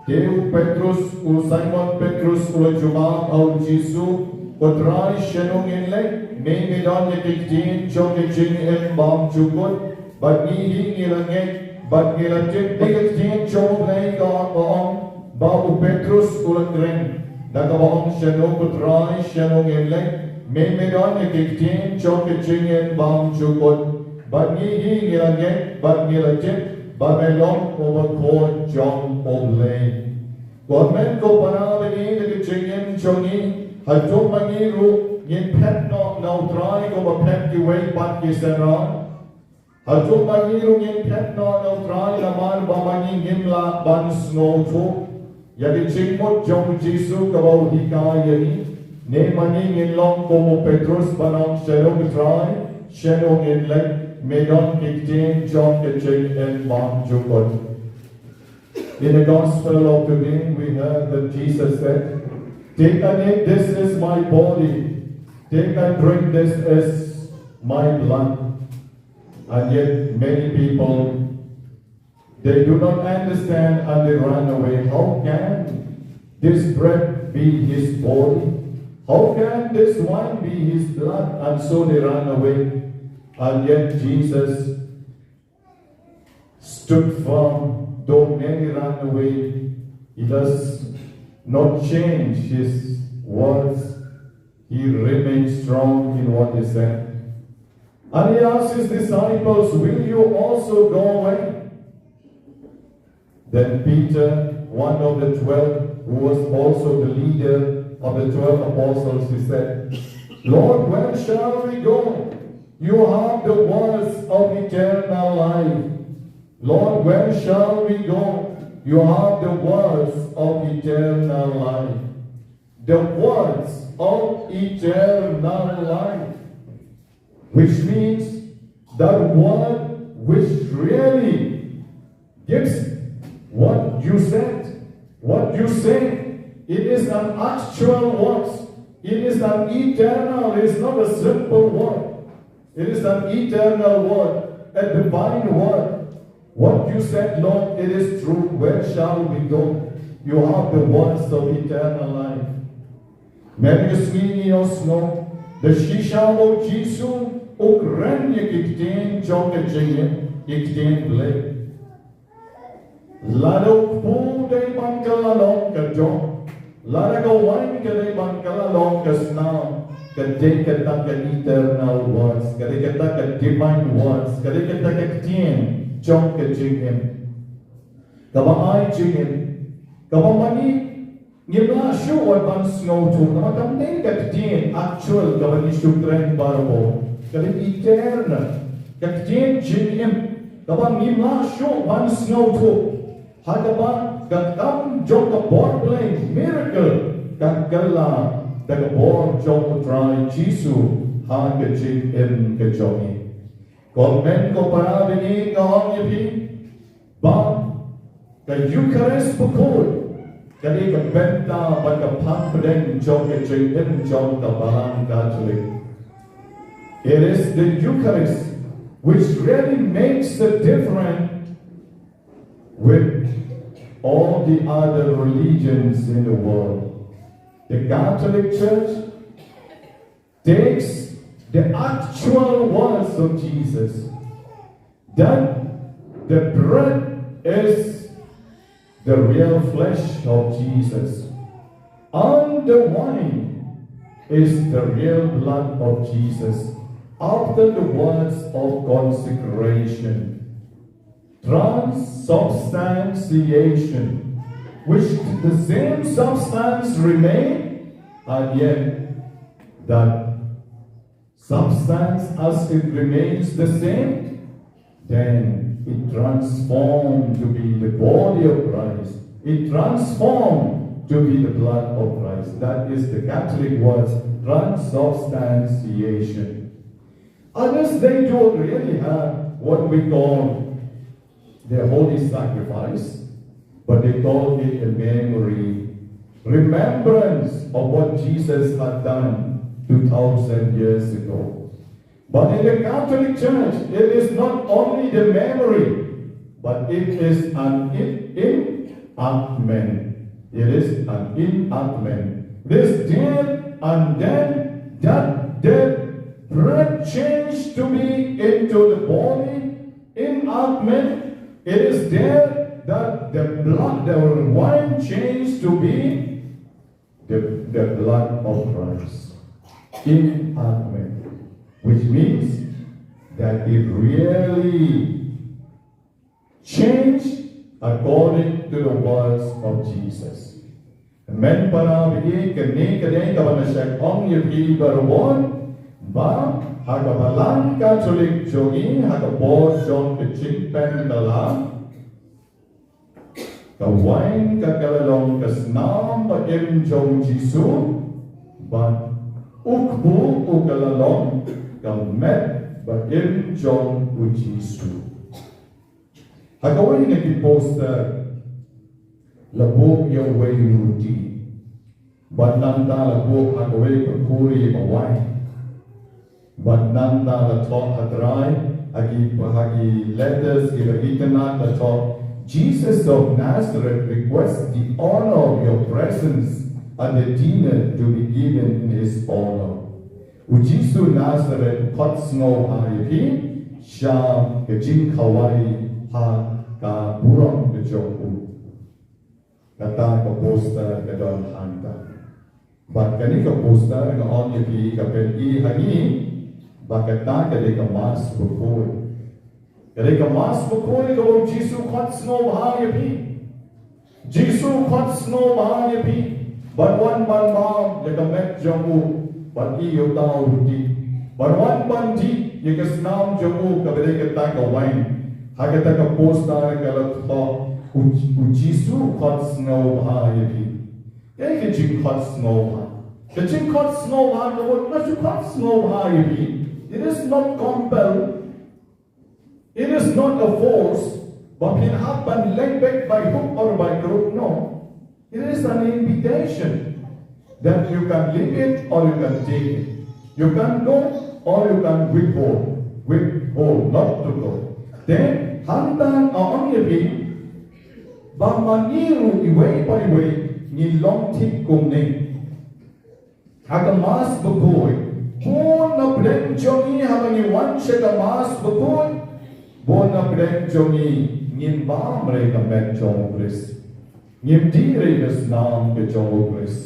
Te u Petrus, u Simon Petrus u la jubab ha u Jisu, ko Trai, shano ngin leit? Me me don ïa ki ktien jong ka jingim bymjukut, bad ngi hi ngi la ngeit bad ngi la tip. Te ka ktien jong U Blei ka ong ba u Petrus u la kren da kaba ong, shano ko Trai, shano ngin leit? Me me don ïa ki ktien jong ka jingim bymjukut, bad ngi hi ngi la ngeit bad ngi la tip ba me long u Bakhuid jong U Blei. Ko hynmen ko para baieit, ha ka jingim jong ngi, hato ma ngi ruh ngin phet noh na u Trai kumba phet kiwei pat ki synran? Hato ma ngi ruh ngin phet noh na u Trai namar ba ma ngi ngim lah ban sngewthuh ïa ka jingmut jong u Jisu kaba u hikai ïa ngi? Ne ma ngi ngin long kum u Petrus ban ong, shano ko Trai, shano ngin leit? Me don ki ktien jong ka jingim bymjukut. In the Gospel of today, we heard that Jesus said, take and eat, this is my body. Take and drink, this is my blood. And yet, many people, they do not understand and they run away. How can this bread be his body? How can this wine be his blood? And so they run away. And yet, Jesus stood firm, though many ran away. He does not change his words. He remains strong in what he said. And he asked his disciples, will you also go away? Then Peter, one of the twelve, who was also the leader of the twelve apostles, he said, Lord, where shall we go? You have the words of eternal life. Lord, where shall we go? You have the words of eternal life. The words of eternal life, which means that word which really gives what you said, what you say. It is an actual word. It is an eternal, it is not a simple word. It is an eternal word, a divine word. What you said, Lord, it is true. Where shall we go? You have the words of eternal life. Mynta ka sngi ngi ïohsngew da shisha ba u Jisu u kren ïa ki ktien jong ka jingim, ki ktien Blei. Lada u kpu dei ban kylla long ka doh, lada ka wain ka dei ban kylla long ka snam, ka dei kata ka eternal words, ka dei kata ka divine words, ka dei kata ka ktien jong ka jingim. Kaba ai jingim, kaba ma ngi ngim lah shuh wat ban sngewthuh, namar kam dei ka ktien actual kaba ngi shu kren barabor, ka dei eternal, ka ktien jingim kaba ngim lah shuh ban sngewthuh. Ha kaba ka kam jong ka bor Blei, miracle, ka kylla da ka bor jong U Trai Jisu ha ka jingim ka jong ngi. Ko hynmen ko para bangeit, nga ong ïa phi ba ka Eucharist bakhuid ka dei ka bynta bad ka phang pdeng jong ka jingim jong ka Balang Katholik. It is the Eucharist which really makes a difference with all the other religions in the world. The Catholic Church takes the actual words of Jesus, that the bread is the real flesh of Jesus, and the wine is the real blood of Jesus, after the words of consecration. Transubstantiation, which the same substance remain, and yet that substance, as it remains the same, then it transformed to be the body of Christ. It transformed to be the blood of Christ. That is the Catholic words, transubstantiation. Others, they don't really have what we call the holy sacrifice, but they call it a memory, remembrance of what Jesus had done two thousand years ago. But in the Catholic Church, it is not only the memory, but it is an en-, enactment. It is an enactment. This did, and then that did, bread changed to be into the body, enactment. It is there that the blood, the wine changed to be the, the blood of Christ. Enactment, which means that it really changed according to the words of Jesus. Hynmen para bangeit, kane ka dei kaba nga shait ong ïa phi barabor, ba ha ka Balang Katholik jong ngi, ha ka por jong ka jingpynkylla, ka wine ka, ka la long ka snam ba im jong U Jisu, bad u kpu u ka la long ka met ba im jong U Jisu. Ha kawei na ki poster la buh ïa uwei u ruti. Bad nangta la buh ha kawei ka khuri ba wine. Bad nangta la thoh ha trai, ha ki, ha ki letters kiba itynnad la thoh, "Jesus of Nazareth requests the honor of your presence at the dinner to be given in his honor." U Jisu Nazareth u khot sngewbha ïa phi sha ka jingkhawai ha ka burom ka jong u. Kata ka poster ka don hangta. Bad kane ka poster nga ong ïa phi ka pyni ha ngi ba kata ka dei ka Mass bakhuid. Ka dei ka Mass bakhuid kaba u Jisu u khot sngewbha ïa phi. Jisu u khot sngewbha ïa phi. Bad wan ban bam ïa ka met jong u. Bad ïoh uta u ruti. Bad wan ban dih ïa ka snam jong u kaba dei kata ka wine. Ha kata ka poster ka la thoh, u, u Jisu u khot sngewbha ïa phi. Kaei ka jingkhot sngewbha? Ka jingkhot sngewbha ka mut nga shu khot sngewbha ïa phi. It is not compelled. It is not a force ba phin hap ban leit beit by hook or by crook, no. It is an invitation that you can leave it or you can take it. You can go or you can withhold. Withhold, not to go. Te hangta nga ong ïa phi ba ma ngi ruh iwei pa iwei ngi long thik kumne. Ha ka Mass bakhuid, bun na pdeng jong ngi haba ngi wan sha ka Mass bakhuid, bun na pdeng jong ngi ngim bam re ka met jong u Khrist. Ngim dih re ka snam ka jong u Khrist.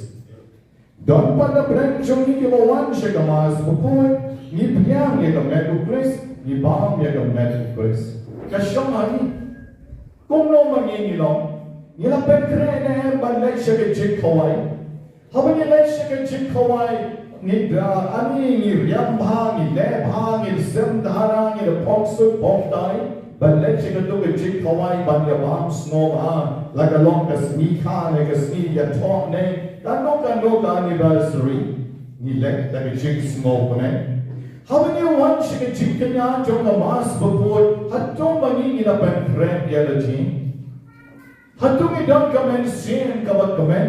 Don pat na pdeng jong ngi kiba wan sha ka Mass Bakhuid, ngi pdiang ïa ka met u Khrist, ngi bam ïa ka met u Khrist. Ka shong ha ngi. Kumno ma ngi ngi long? Ngi la pynkhreh ne em ban leit sha ka jingkhawai? Haba ngi leit sha ka jingkhawai, ngi da, ani ngi riam bha, ngi leh bha, ngi sem dara, ngi da phong suk phong tai, ban leit sha kato ka jingkhawai ban ïa bam sngewbha, la ka long ka sngi kha ne ka sngi ïathoh ne kano kano ka anniversary, ngi leit da ka jingsngewkmen. Haba ngi wan sha ka jingkñia jong ka Mass Bakhuid, hato ma ngi ngi la pynkhreh ïa lade? Hato ngi don ka mynsiem kaba kmen,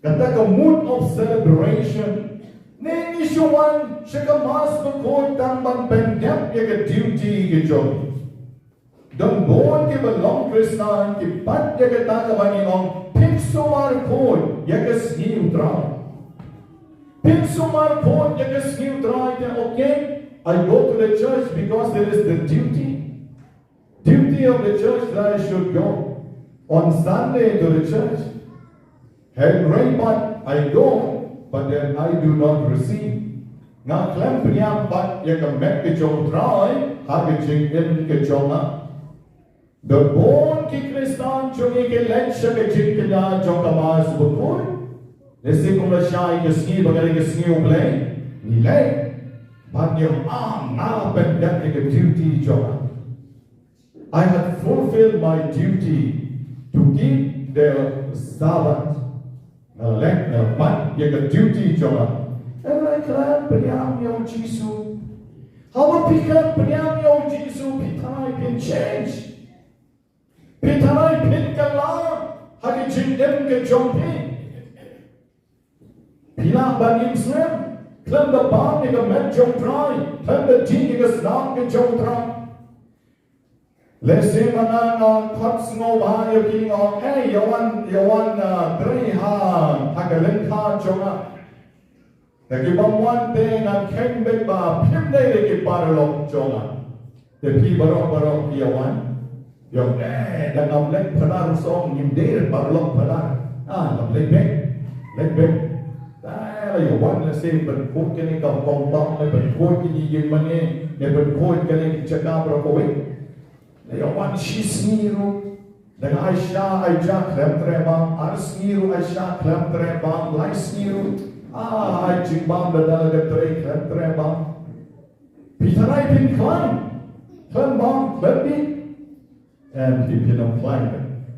kata ka mood of celebration? Ne ngi shu wan sha ka Mass Bakhuid tang ban pyndep ïa ka duty ka jong ngi. Don bun kiba long Khristan ki bat ïa kata kaba ngi ong, phin sumar khuid ïa ka sngi u Trai. Phin sumar khuid ïa ka sngi u Trai, te okay, I go to the church because there is the duty. Duty of the church that I should go on Sunday to the church. Hynrei pat I go, but then I do not receive. Nga khlem pdiang pat ïa ka met ka jong u Trai ha ka jingim ka jong nga. Don bun ki Khristan jong ngi ki leit sha ka jingkñia jong ka Mass Bakhuid. Lehse kum lashai ka sngi ba ka dei ka sngi U Blei, ngi leit. Bad ngi ong, ah, nga la pyndep ïa ka duty jong nga. I had fulfilled my duty to keep the Sabbath. Nga la leh, nga la bat ïa ka duty jong nga. Hynrei khlem pdiang ïa u Jisu. Haba phi khlem pdiang ïa u Jisu, phi tharai phin change? Phi tharai phin kylla ha ka jingim ka jong phi? Phi lah ban im slem khlem da bam ïa ka met jong u Trai, khlem da dih ïa ka snam ka jong u Trai. Lehse ma nga nga khot sngewbha ïa phi, nga ong, eh, ïa wan, ïa wan, ah, trei ha, ha ka lyngkha jong nga. Te ki bym wan te ngan kheiñ beit ba phim dei da ki paralok jong nga. Te phi baroh baroh ki ïa wan. Ïa ong, eh, da ngam leit phadar u song, ngim dei da paralok phadar. Ah, ngam leit beit. Leit beit. Te la ïa wan lehse ban khuid kane ka compound, ne ban khuid kine ïing mane, ne ban khuid kane ka jaka baroh kawei. La ïa wan shi sngi ruh. Dang ai sha ai ja khlem treh bam, ar sngi ruh ai sha khlem treh bam, lai sngi ruh. Ah, ai jingbam da da la ka trei khlem treh bam. Phi tharai phin khlaiñ khlem bam khlem dih? Em, phi, phin ym khlaiñ.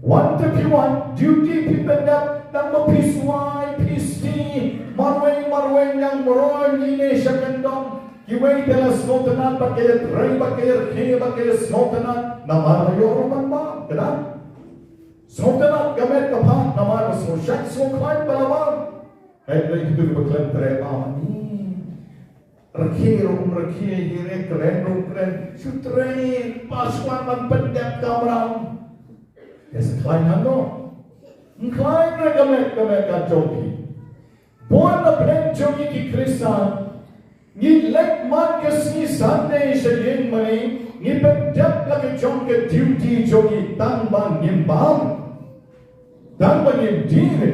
Wan te phi wan, duty phi pyndep, tang ba phi swai, phi sti, marwei, marwei, ñiang mroi, ine sha kyndong. Kiwei te la sngewtynnat bad ka ïatrei bad ka ïarkhie bad ka ïasngewtynnat. Namar la ïoh ruh ban bam, ka dang sngewtynnat ka met ka phad namar la sngewshait sngewkhlaiñ ba la bam. Hynrei kito kiba khlem treh bam, ni rkhie ruh ym rkhie, hi re kren ruh ym kren, shu trei, ba shu wan ban pyndep kamram. Te sa khlaiñ hangno? Ym khlaiñ re ka met ka met ka jong phi. Bun na pdeng jong ngi ki Khristan, ngi leit man ka sngi Sunday sha ïing mane, ngi pyndep la ka jong ka duty jong ngi tang ba ngim bam, tang ba ngim dih re.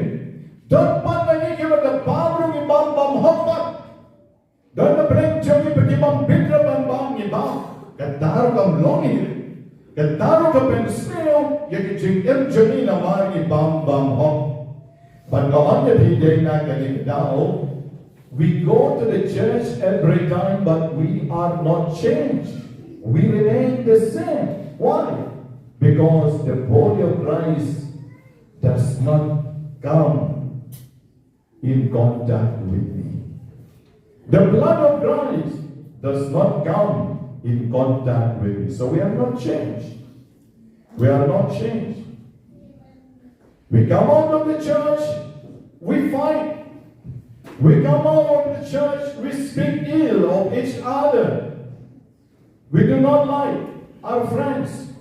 Don pat na ngi kiba da bam ruh ngi bam bymhok pat. Don na pdeng jong ngi ba ki bym bit re ban bam ngi bam. Kata ruh kam long hi. Kata ruh ka pynsniew ïa ka jingim jong ngi namar ngi bam bymhok. Bad nga ong ïa phi dei na kane ka daw, we go to the church every time but we are not changed. We remain the same. Why? Because the body of Christ does not come in contact with me. The blood of Christ does not come in contact with me. So we are not changed. We are not changed. We come out of the church, we fight. We come out of the church, we speak ill of each other. We do not like our friends.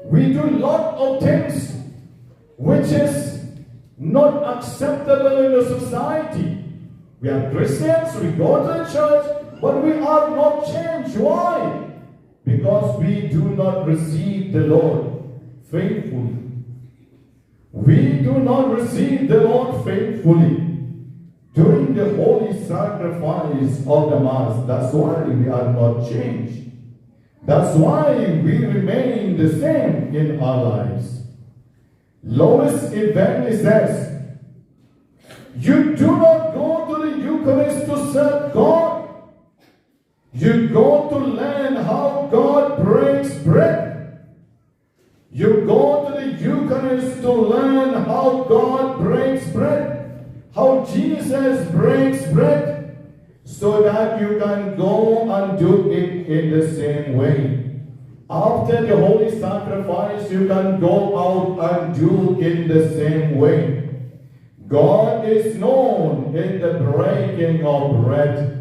We do lot of things which is not acceptable in the society. We are Christians, we go to the church, but we are not changed. Why? Because we do not receive the Lord faithfully. We do not receive the Lord faithfully during the holy sacrifice of the Mass. That's why we are not changed. That's why we remain the same in our lives. Lois Evangelist says, you do not go to the Eucharist to serve God. You go to learn how God breaks bread. You go to the Eucharist to learn how God breaks bread, how Jesus breaks bread, so that you can go and do it in the same way. After the holy sacrifice, you can go out and do in the same way. God is known in the breaking of bread.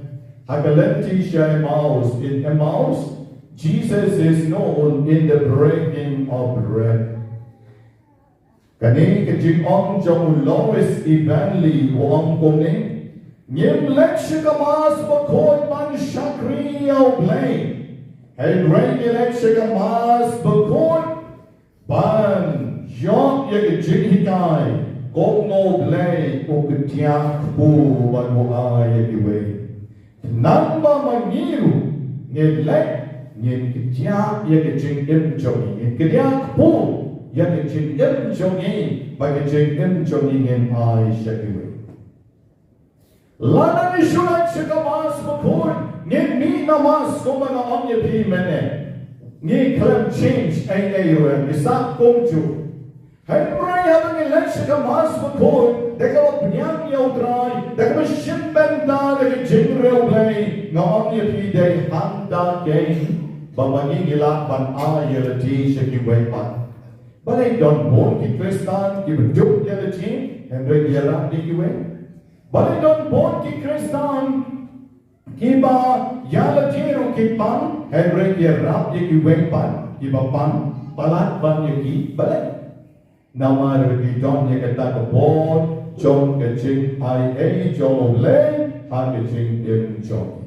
Ha ka lynti sha Emmaus, in Emmaus, Jesus is known in the breaking of bread. Kane ka jingong jong u Lois Evangelist u ong kumne, ngim leit sha ka Mass bakhuid ban shakri ïa u Blei. Hynrei ngi leit sha ka Mass bakhuid ban ïoh ïa ka jinghikai, kumno u Blei u kdiah kpu ban u ai ïa kiwei. Nangba ma ngi ruh ngin leit, ngin kdiah ïa ka jingim jong ngi, ngin kdiah kpu ïa ka jingim jong ngi, ba ka jingim jong ngi ngin ai sha kiwei. Lada ngi shu leit sha ka Mass bakhuid, ngin mih na Mass kumba nga ong ïa phi mynne. Ngi khlem change ei ei ruh, ngi sah kumjuh. Hynrei haba ngi leit sha ka Mass bakhuid, da kaba pdiang ïa u Trai, da kaba shim bynta da ka jingriewblei, nga ong ïa phi dei hangta kein ba ma ngi ngi lah ban ai ïalade sha kiwei pat. Balei don bun ki Khristan kiba duh ïalade, hynrei ki ïarap ïa kiwei? Balei don bun ki Khristan kiba ïalade ruh ki pang, hynrei ki ïarap ïa kiwei pat kiba pang palat ban ïa ki? Balei? Namar ki don ïa kata ka bor jong ka jingaiei jong U Blei ha ka jingim jong ki.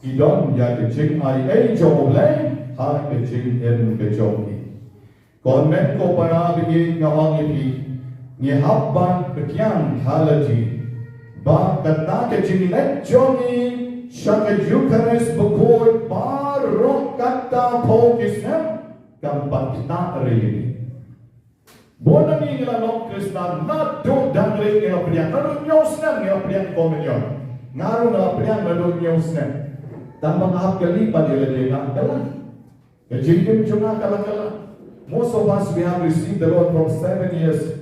Ki don ïa ka jingaiei jong U Blei ha ka jingim ka jong ki. Kong Mem, ko para bangeit, nga ong ïa phi, ngi hap ban pdiang ha lade ba kata ka jingleit jong ngi sha ka Eukharist bakhuid baroh katta phew ki snem kam pat ktah re ïa ngi. Bun na ngi ngi la long Khristan naduh dang rit ngi la pdiang, naduh hynñiew snem ngi la pdiang Komunion. Nga ruh nga la pdiang naduh hynñiew snem. Tang ba nga hap kylli pat ïa lade, nga kylla. Ka jingim jong nga ka la kylla. Most of us, we have received the Lord from seven years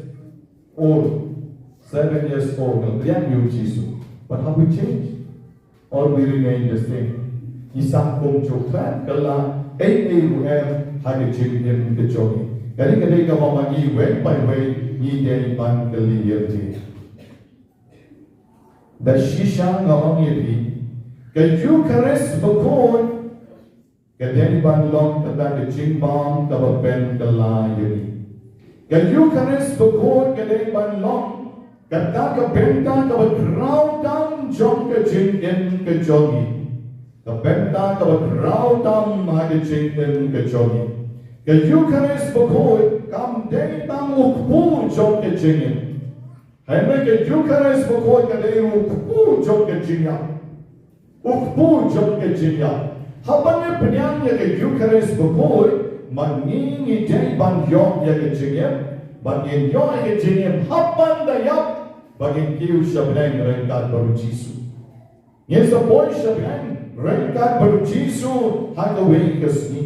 old. Seven years old, nga pdiang ïa U Jisu. But have we changed? Or we remain the same? Ngi sah kumjuh, khlem kylla ei ei ruh em ha ka jingim ka jong ngi. Kane ka dei kaba ma ngi iwei pa iwei ngi dei ban kylli ïa lade. Da shisha nga ong ïa phi, ka Eukharist bakhuid ka dei ban long kata ka jingbam kaba pynkylla ïa ngi. Ka Eukharist bakhuid ka dei ban long kata ka bynta kaba khraw tam jong ka jingim ka jong ngi. Ka bynta kaba khraw tam ha ka jingim ka jong ngi. Ka Eukharist bakhuid kam dei tang u kpu jong ka jingim. Hynrei ka Eukharist bakhuid ka dei u kpu jong ka jingïap. U kpu jong ka jingïap. Haba ngi pdiang ïa ka Eukharist bakhuid, ma ngi ngi dei ban ïoh ïa ka jingïap, ban ngin ïoh ïa ka jingïap haba da ïap, ba ngin kiew sha bneng ryngkat bad U Jisu. Ngin sa poi sha bneng ryngkat bad U Jisu ha kawei ka sngi.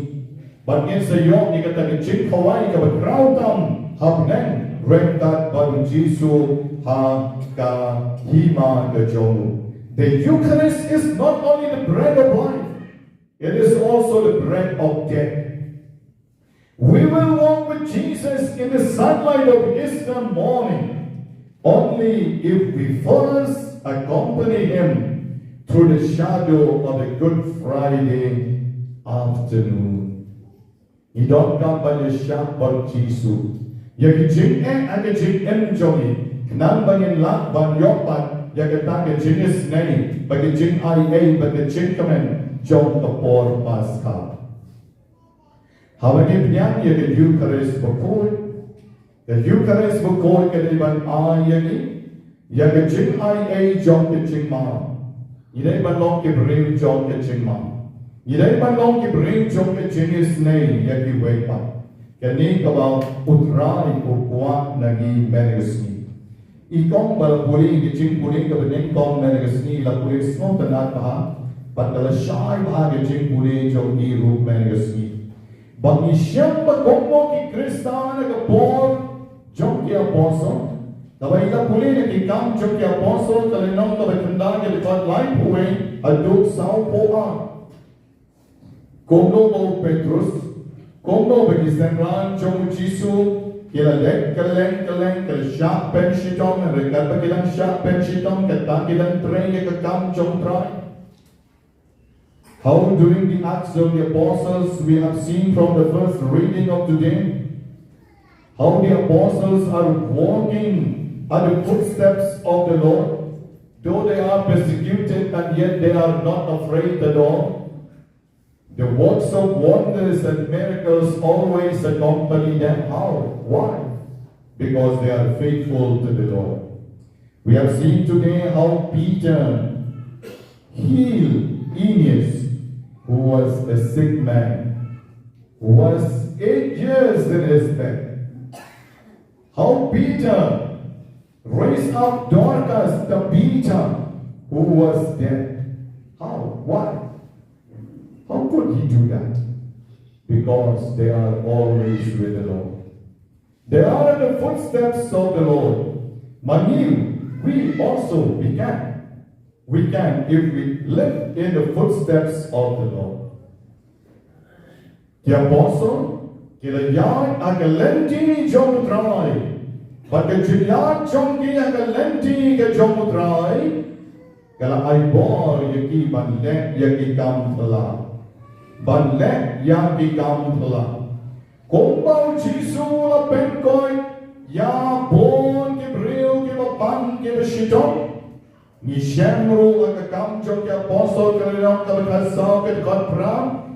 Bad ngin sa ïoh ïa kata ka jingkhawai kaba khraw tam ha bneng ryngkat bad U Jisu ha ka hima ka jong u. The Eucharist is not only the bread of life, it is also the bread of death. We will walk with Jesus in the sunlight of Easter morning only if we first accompany him through the shadow of the Good Friday afternoon. Ngi donkam ban ïashah bad U Jisu ïa ki jingeh ha ka jingim jong ngi, khnang ba ngin lah ban ïoh pat ïa kata ka jingisynei bad ka jingaiei bad ka jingkmen jong ka por Paskha. Haba ngi pdiang ïa ka Eukharist bakhuid, Ka Eucharist bakhuid ka dei ban ai ïa ngi ïa ka jingai ei jong ka jingma. Ngi dei ban long ki briew jong ka jingma. Ngi dei ban long ki briew jong ka jingisynei ïa kiwei pat. Kane kaba U Trai u kwah na ngi mynne ka sngi. I kong ba la pule ka jingpule kaba nyngkong mynne ka sngi, la pule sngewtynnat bha bad ka la shai bha ka jingpule jong i ruh mynne ka sngi. Ba ngi shem ba kum ki Khristan ha ka por jong ki apostol. Kaba i la pule na Ki Kam jong ki Apostol ka lynnong kaba khyndai ka dkhot laiphew wei haduh sawphew ar. Kumno ba u Petrus, kumno ba ki synran jong u Jisu ki la leit kylleng kylleng, ki la shah pynshitom, hynrei katba ki dang shah pynshitom kata ki dang trei ïa ka kam jong u Trai. How during the Acts of the Apostles we have seen from the first reading of today, how the apostles are walking at the footsteps of the Lord, though they are persecuted and yet they are not afraid at all. The works of wonders and miracles always accompany them. How? Why? Because they are faithful to the Lord. We have seen today how Peter healed Aeneas, who was a sick man, who was eight years in his bed. How Peter raised up Dorcas, Tabitha, who was dead. How? Why? How could he do that? Because they are always with the Lord. They are in the footsteps of the Lord. Ma ngi, we also, we can. We can if we live in the footsteps of the Lord. Ki apostol ki la ïaid ha ka lynti jong u Trai. Bad ka jingïaid jong ki ha ka lynti ka jong u Trai ka la ai bor ïa ki ban leh ïa ki kam phylla, ban leh ïa ki kam phylla. Kumba u Jisu u la pynkoit ïa bun ki briew kiba pang kiba shitom. Ngi shem ruh ha Ki Kam jong ki Apostol ka lynnong kaba khatsaw ka dkhot phra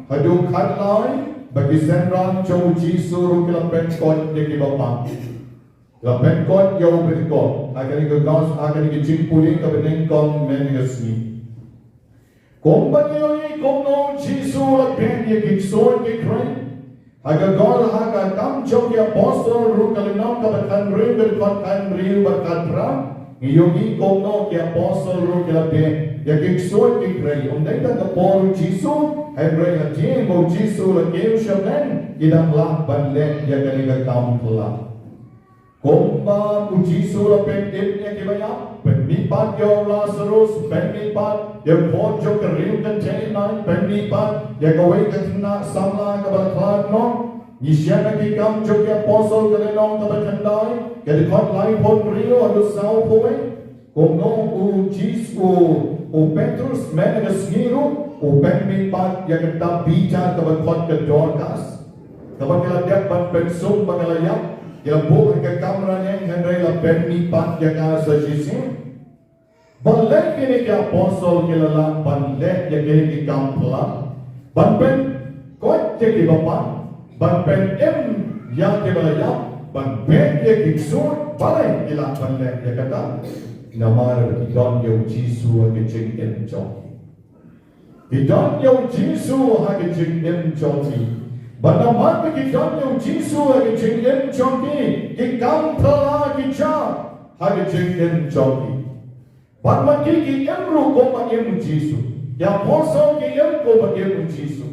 haduh khatlai ba ki synran jong u Jisu ruh ki la pynkoit ïa kiba pang. Ki la pynkoit ïa u Pentekost. Ha kane ka gos, ha kane ka jingpule kaba nyngkong mynne ka sngi. Kumba ngi ïohi kumno u Jisu u la peit ïa ki ksuid ki khrei. Ha ka gol ha Ki Kam jong ki Apostol ruh ka lynnong kaba khathynriew ka dkhot khathynriew bad khatphra, ngi ïohi kumno ki apostol ruh ki la peit ïa ki ksuid ki khrei. Ym dei tang ka por u Jisu, hynrei hadien ba u Jisu u la kiew sha bneng, ki dang lah ban leh ïa kane ka kam phylla. Kumba u Jisu u la peit ïa kiba ïap, peit mihpat ïa u Lasarus, peit mihpat ïa u khun jong ka riew kynthei Nain, peit mihpat ïa kawei ka khynnah samla kaba la khlad noh. Ngi shem ha Ki Kam jong ki Apostol ka lynnong kaba khyndai, ka dkhot laiphew hynriew haduh sawphew wei. Kumno u Jisu, u Petrus mynne ka sngi ruh u peit mihpat ïa ka Tabitha kaba khot ka Dorcas, kaba ki la dep ban pynsum ba ka la ïap, ki la buh ha ka kamra ïing hynrei la peit mihpat ïa ka sa shisien. Balei kine ki apostol ki la lah ban leh ïa kine ki kam phylla? Ban pynkoit ïa kiba pang, ban pynim ïa kiba la ïap, ban peit ïa ki ksuid, balei ki lah ban leh ïa kata? Namar ba ki don ïa u Jisu ha ka jingim jong ki. Ki don ïa u Jisu ha ka jingim jong ki. Bad namar ba ki don ïa u Jisu ha ka jingim jong ki, ki kam phylla ki jia ha ka jingim jong ki. Bad ma ki, ki im ruh kumba im u Jisu. Ki apostol ki im kumba im u Jisu.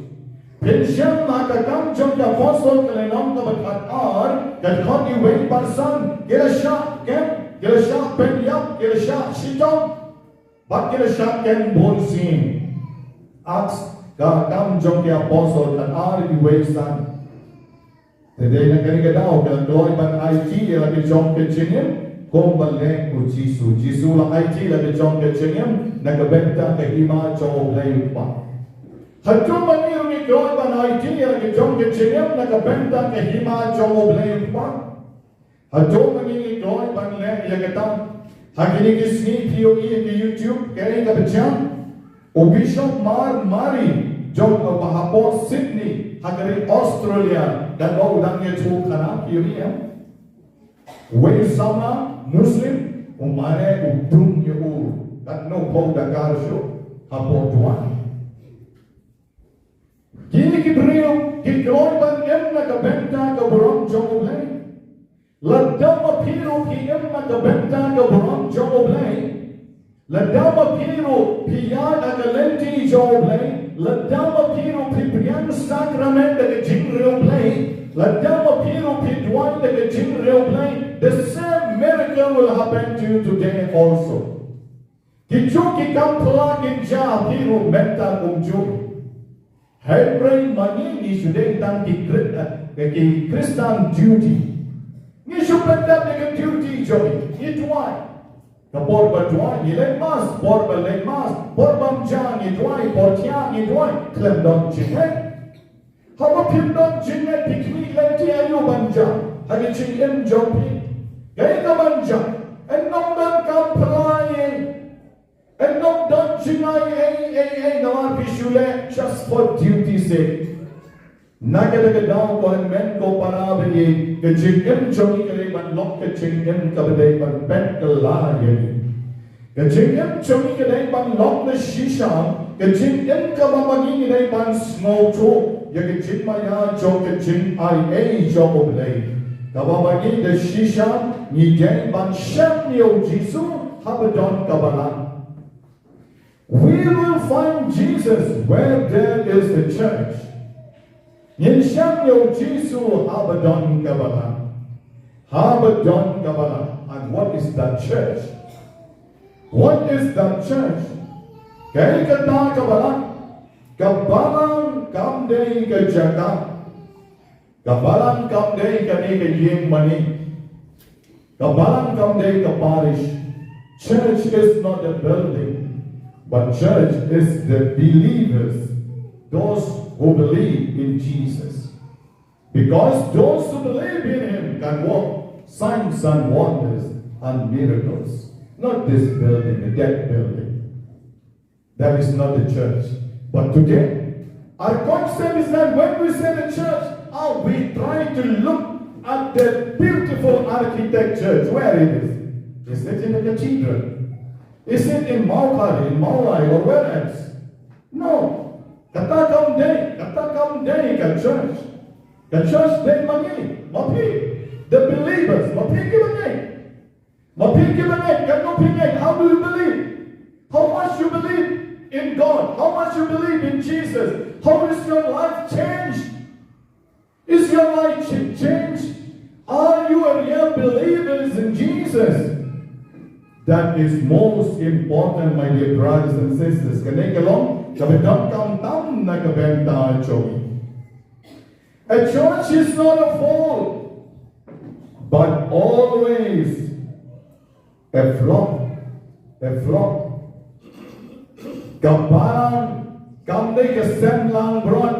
Phin shem ha ka Kam jong ki Apostol ka lynnong kaba khatar, ka dkhot wei bad san, ki la shah kem, ki la shah pynïap, ki la shah shitom. Bad ki la shah kem bun sien. Acts, ka Kam jong ki Apostol khatar, wei san. Te dei na kane ka daw ka la kloi ban aiti ïa la ka jong ka jingim kumba leh u Jisu. Jisu la aiti la ka jong ka jingim na ka bynta ka hima jong U Blei U Kpa. Hato ma ngi ruh ngi kloi ban aiti ïa la ka jong ka jingim na ka bynta ka hima jong U Blei U Kpa? Hato ma ngi ngi kloi ban leh ïa kata? Ha kine ki sngi phi ïohi ha ka YouTube kaei kaba jia? U Bishop Mar Murray jong ka hapoh Sydney ha ka ri Australia, katba u dang ïathuh khana, phi ïohi em? Wei samla Muslim u mane u dum ïa u katno phew dakar shuh hapoh duwan. Kine ki briew ki kloi ban im na ka bynta ka burom jong U Blei. Lada ma phi ruh phi im na ka bynta ka burom jong U Blei, lada ma phi ruh phi ïaid ha ka lynti jong U Blei, lada ma phi ruh phi pdiang sakramen da ka jingriewblei, lada ma phi ruh phi duwai da ka jingriewblei, the same miracle will happen to you today also. Ki jong ki kam pla kin jia phi ruh mynta kumjuh. Hynrei ma ngi ngi shu dei tang ki Kri-, eh, ki Khristan duty. Ngi shu pyndep ïa ka duty jong ngi. Ngi duwai. Ka por ba duwai ngi leit mass, por ba leit mass, por bym ja ngi duwai, por thiah ngi duwai. Khlem don jingeh. Haba phim don jingeh phi khmih lynti aïu ban ja ha ka jingim jong phi? Kaei ka ban ja? Yn ym don kam pla ei. Yn ym don jingai ei ei ei namar phi shu leh just for duty sake. Na kata ka daw ko hynmen ko para bangeit, ka jingim jong ngi ka dei ban long ka jingim kaba dei ban pynkylla ïa ngi. Ka jingim jong ngi ka dei ban long da shisha ka jingim kaba ma ngi ngi dei ban sngewthuh ïa ka jingmaïa jong ka jingaiei jong U Blei. Kaba ma ngi da shisha ngi dei ban shem ïa U Jisu haba don ka balang. We will find Jesus where there is the church. Ngin shem ïa U Jisu haba don ka balang. Haba don ka balang. And what is that church? What is that church? Kaei kata ka balang? Ka balang kam dei ka jaka. Ka balang kam dei kane ka ïing mane. Ka balang kam dei ka parish. Church is not a building, but church is the believers, those who believe in Jesus. Because those who believe in him can work signs and wonders and miracles. Not this building, a dead building. That is not the church. But today, our concept is that when we say the church, ah, we try to look at the beautiful architecture, where it is. Is it in a cathedral? Is it in Mawkhar, in Mawlai, or where else? No. Kata kam dei, kata kam dei ka church. Ka church dei ma ngi, ma phi, the believers, ma phi ki bangeit. Ma phi ki bangeit, katno phi ngeit, how do you believe? How much you believe in God? How much you believe in Jesus? How is your life changed? Is your life ch-, changed? Are you a real believers in Jesus? That is most important, my dear brothers and sisters. Kane ka long kaba donkam tam na ka bynta jong ngi. A church is not a fold, but always a flock. A flock. Ka balang kam dei ka sem langbrot.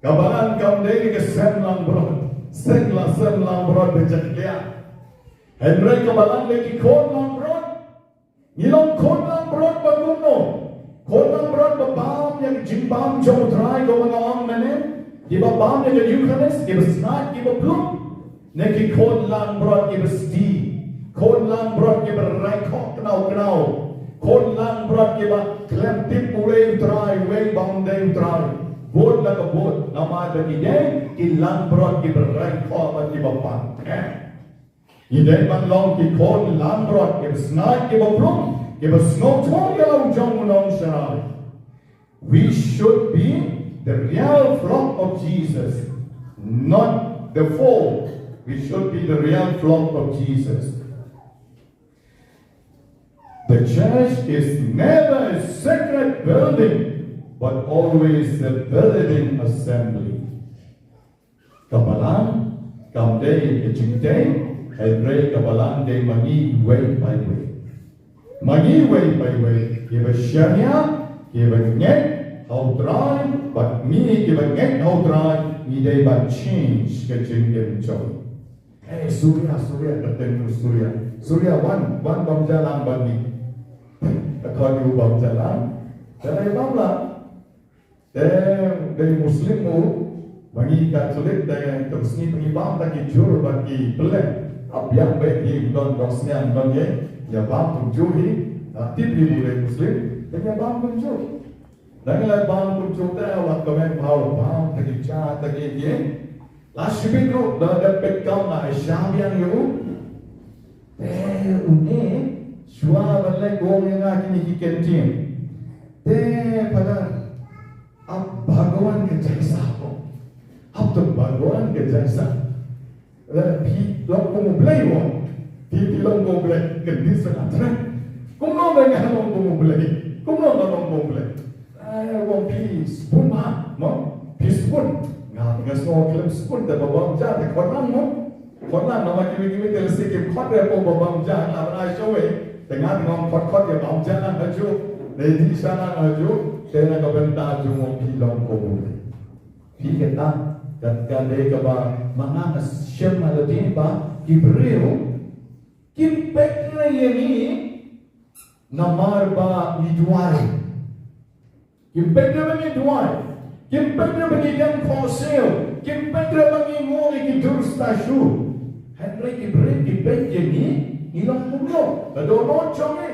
Ka balang kam dei ka sem langbrot. Sem la sem langbrot ba jaka. Hynrei ka balang dei ki khun langbrot. Ngi long khun langbrot ba kumno? Khun langbrot ba bam ïa ka jingbam jong U Trai kumba nga ong mynne. Kiba bam ïa ka Eucharist, kiba sngaid, kiba plung. Ne ki khun langbrot kiba sdi. Khun langbrot kiba raikhok knaw knaw. Khun langbrot kiba khlem tip uwei U Trai, uwei ba ym dei U Trai. Bud la ka bud, namar ba ki dei ki langbrot kiba raikhok bad kiba pan. Eh. Ngi dei ban long ki khun langbrot, kiba sngaid, kiba plung, kiba sngewthuh ïa la u jong u nongsharai. We should be the real flock of Jesus, not the fold. We should be the real flock of Jesus. The church is never a sacred building, but always a building assembly. Ka balang kam dei ka jingtei, hynrei ka balang dei ma ngi iwei pa iwei. Ma ngi iwei pa iwei, kiba shaniah, kiba ngeit ha U Trai, bad ngi kiba ngeit ha U Trai, ngi dei ban change ka jingim jong ngi. Hey, Surya, Surya, ka teng Surya. Surya, wan, wan bam ja lang bad ngi. Ka khot ïa u bam ja lang. Ka dei bam lang. Te dei Muslim u, ma ngi Katholik te, te sngi te ngi bam ta ki jhur bad ki pyllew. Ap yang bek hi don dong sniang don ye, ya bam kumjuh hi, ha, tip hi bu dei Muslim, te ya bam kumjuh. Dang la bam kumjuh te awak ka mek bhau bam ta ki cha ta ki ye. La shibit ruh da da pet kam na e sha biang yu. Te une, shwa ba le gong ya nga kini ki kentin. Te pada, ap Bhagwan ka jaisa ko. Ap to Bhagwan ka jaisa. Eh, phi long kum u Blei mo. Phi, phi long kum u Blei. Ka dei sa atra. Kumno ba nga long kum u Blei. Kumno ba long kum u Blei. Eh, wong phi sbun ma, mo. Phi sbun. Nga, nga sngew khlem sbun te ba bam ja te khot lang mo. Khot lang namar kiwei kiwei te lehse kim khot re pom ba bam ja na ba na showe. Te nga te ngam khot khot ïa bam ja na ha ju. Ne di sha na ha ju. Te na ka bynta ju mo phi long kum u Blei. Phi kata, kat ka dei kaba ma nga nga shem ha lade ba ki briew kim peit ïa ngi namar ba ngi duwai. Kim peit ïa ba ngi duwai. Kim peit ïa ba ngi dem khohsiew. Kim peit ïa ba ngi ngol ïa ki dur statue. Hynrei ki briew ki peit ïa ngi, ngi long kumno? Ka dohnud jong ngi.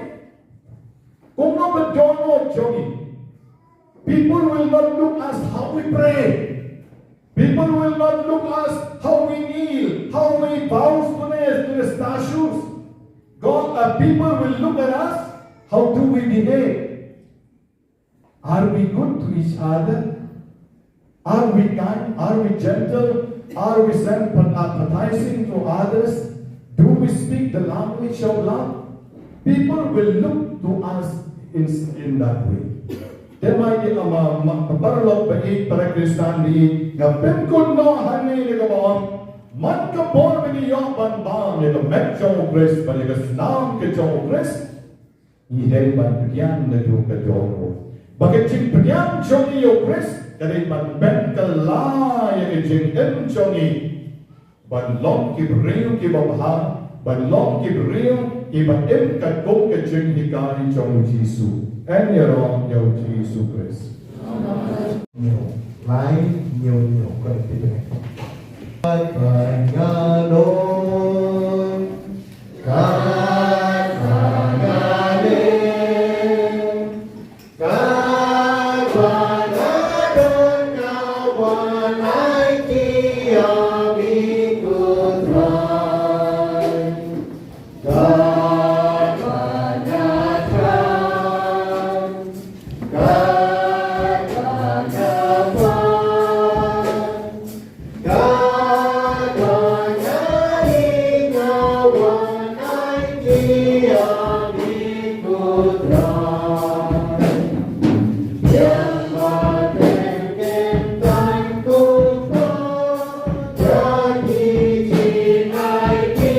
Kumno ka dohnud jong ngi? People will not look us how we pray. People will not look us how we kneel, how we bow to the, to the statues. God, uh, people will look at us, how do we behave? Are we good to each other? Are we kind? Are we gentle? Are we sympathizing to others? Do we speak the language of love? People will look to us in, in that way. Te ma ïa ma, ma, paralok ba ïeit, para Khristan ba ïeit, nga pynkut noh hangne ïa kaba ong, man ka bor ba ngi ïoh ban bam ïa ka met jong u Khrist bad ïa ka snam ka jong u Khrist, ngi dei ban pdiang naduh ka dohnud. Ba ka jingpdiang jong ngi ïa u Khrist ka dei ban pynkylla ïa ka jingim jong ngi. Ban long ki briew kiba bha, ban long ki briew kiba im katkum ka jinghikai jong u Jisu. Yn ïaroh ïa u Jisu Khrist. Hynñiew, lai, hynñiew, hynñiew, kawei, kawei. Katba nga don, katba nga leh, katba nga don, nga wan aiti ïa me ko Trai. Katba nga thrang, katba nga pan, katba nga ring, nga wan aiti ïa me ko Trai. Ïa ma teng ken tang kumba ïa ki jingaiti.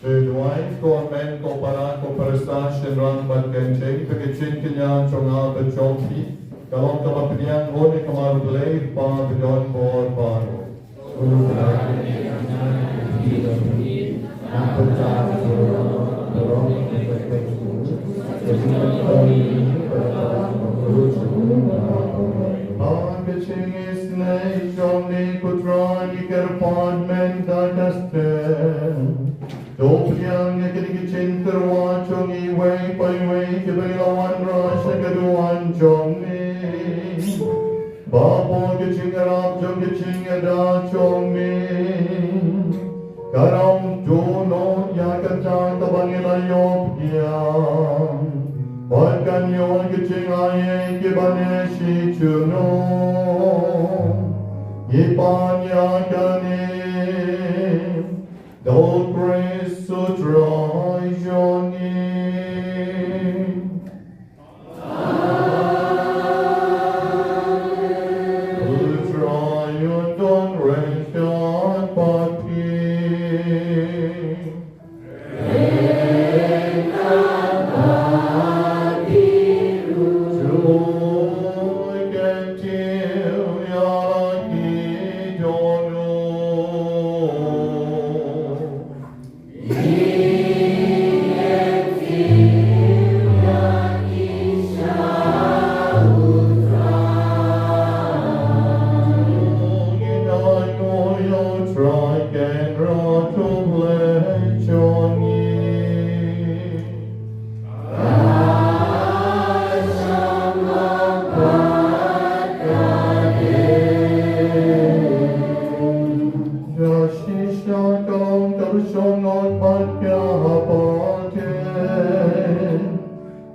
Te duwai, ko hynmen, ko para, ko para, shynrang bad kynthei, ba ka jingkñia jong nga bad jong phi ka long kaba pdiang ha ka mar Blei, ba ka don bor baroh. Ba ka jingisynei jong ngi, ko Trai, ngi kyrpad mynta ka step. To pdiang ïa kine ki jingtyrwa jong ngi iwei pa iwei kiba ngi la wanrah sha ka duwan jong ngi. Ba hapoh ka jingïarap jong ka jingïada jong ngi, kan ym duh noh ïa kata kaba ngi la ïoh pdiang, bad kan ïoh ka jingai ïa kiba ngi sngewthuh. Ngi pan ïa kane da u Khrist u Trai jong ngi. U Trai un don ryngkat bad phi.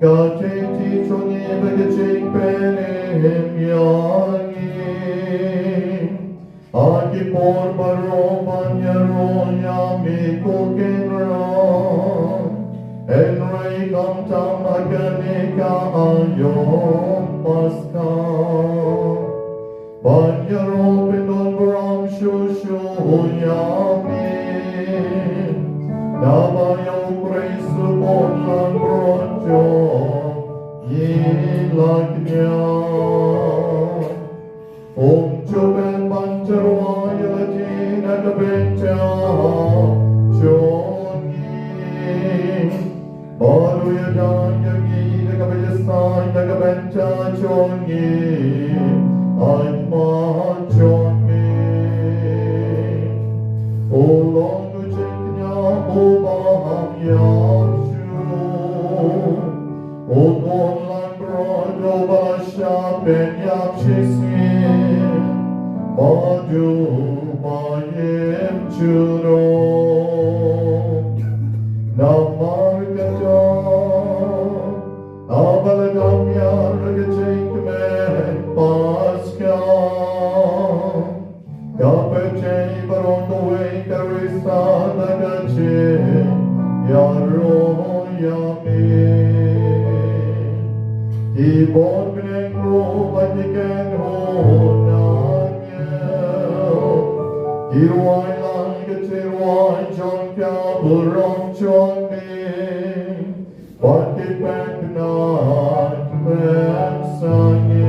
Ka tei ti jong ngi bad ka jingpynim ïa ngi. Ha ki por baroh ban ïaroh ïa me ko Kynrad. Hynrei khamtam ha kane ka aïom Paskha. Ban ïaroh pyndonburom shuh shuh ïa me. Naba ïa u Khrist u khun langbrot jong ngi la kñia. Um ju beh ban tyrwa ïa lade na ka bynta jong ngi. Bad u ïada ïa ngi da kaba ïasaid na ka bynta jong ngi. Ai ma jong ngi. U long u jingkñia uba ïap shuh. U khun langbrot uba shah pynïap shisien. Bad u Ba ïem jurong namar kata, haba la dam ïa ka jingkmen Paskha, ka pyrthei baroh kawei ka risa da ka jingïaroh ïa me. Ki bor bneng ruh bad ki kynhun angel ki rwai lang ka jingrwai jong ka burom jong me. Bad ki pynbna kmen sangeh.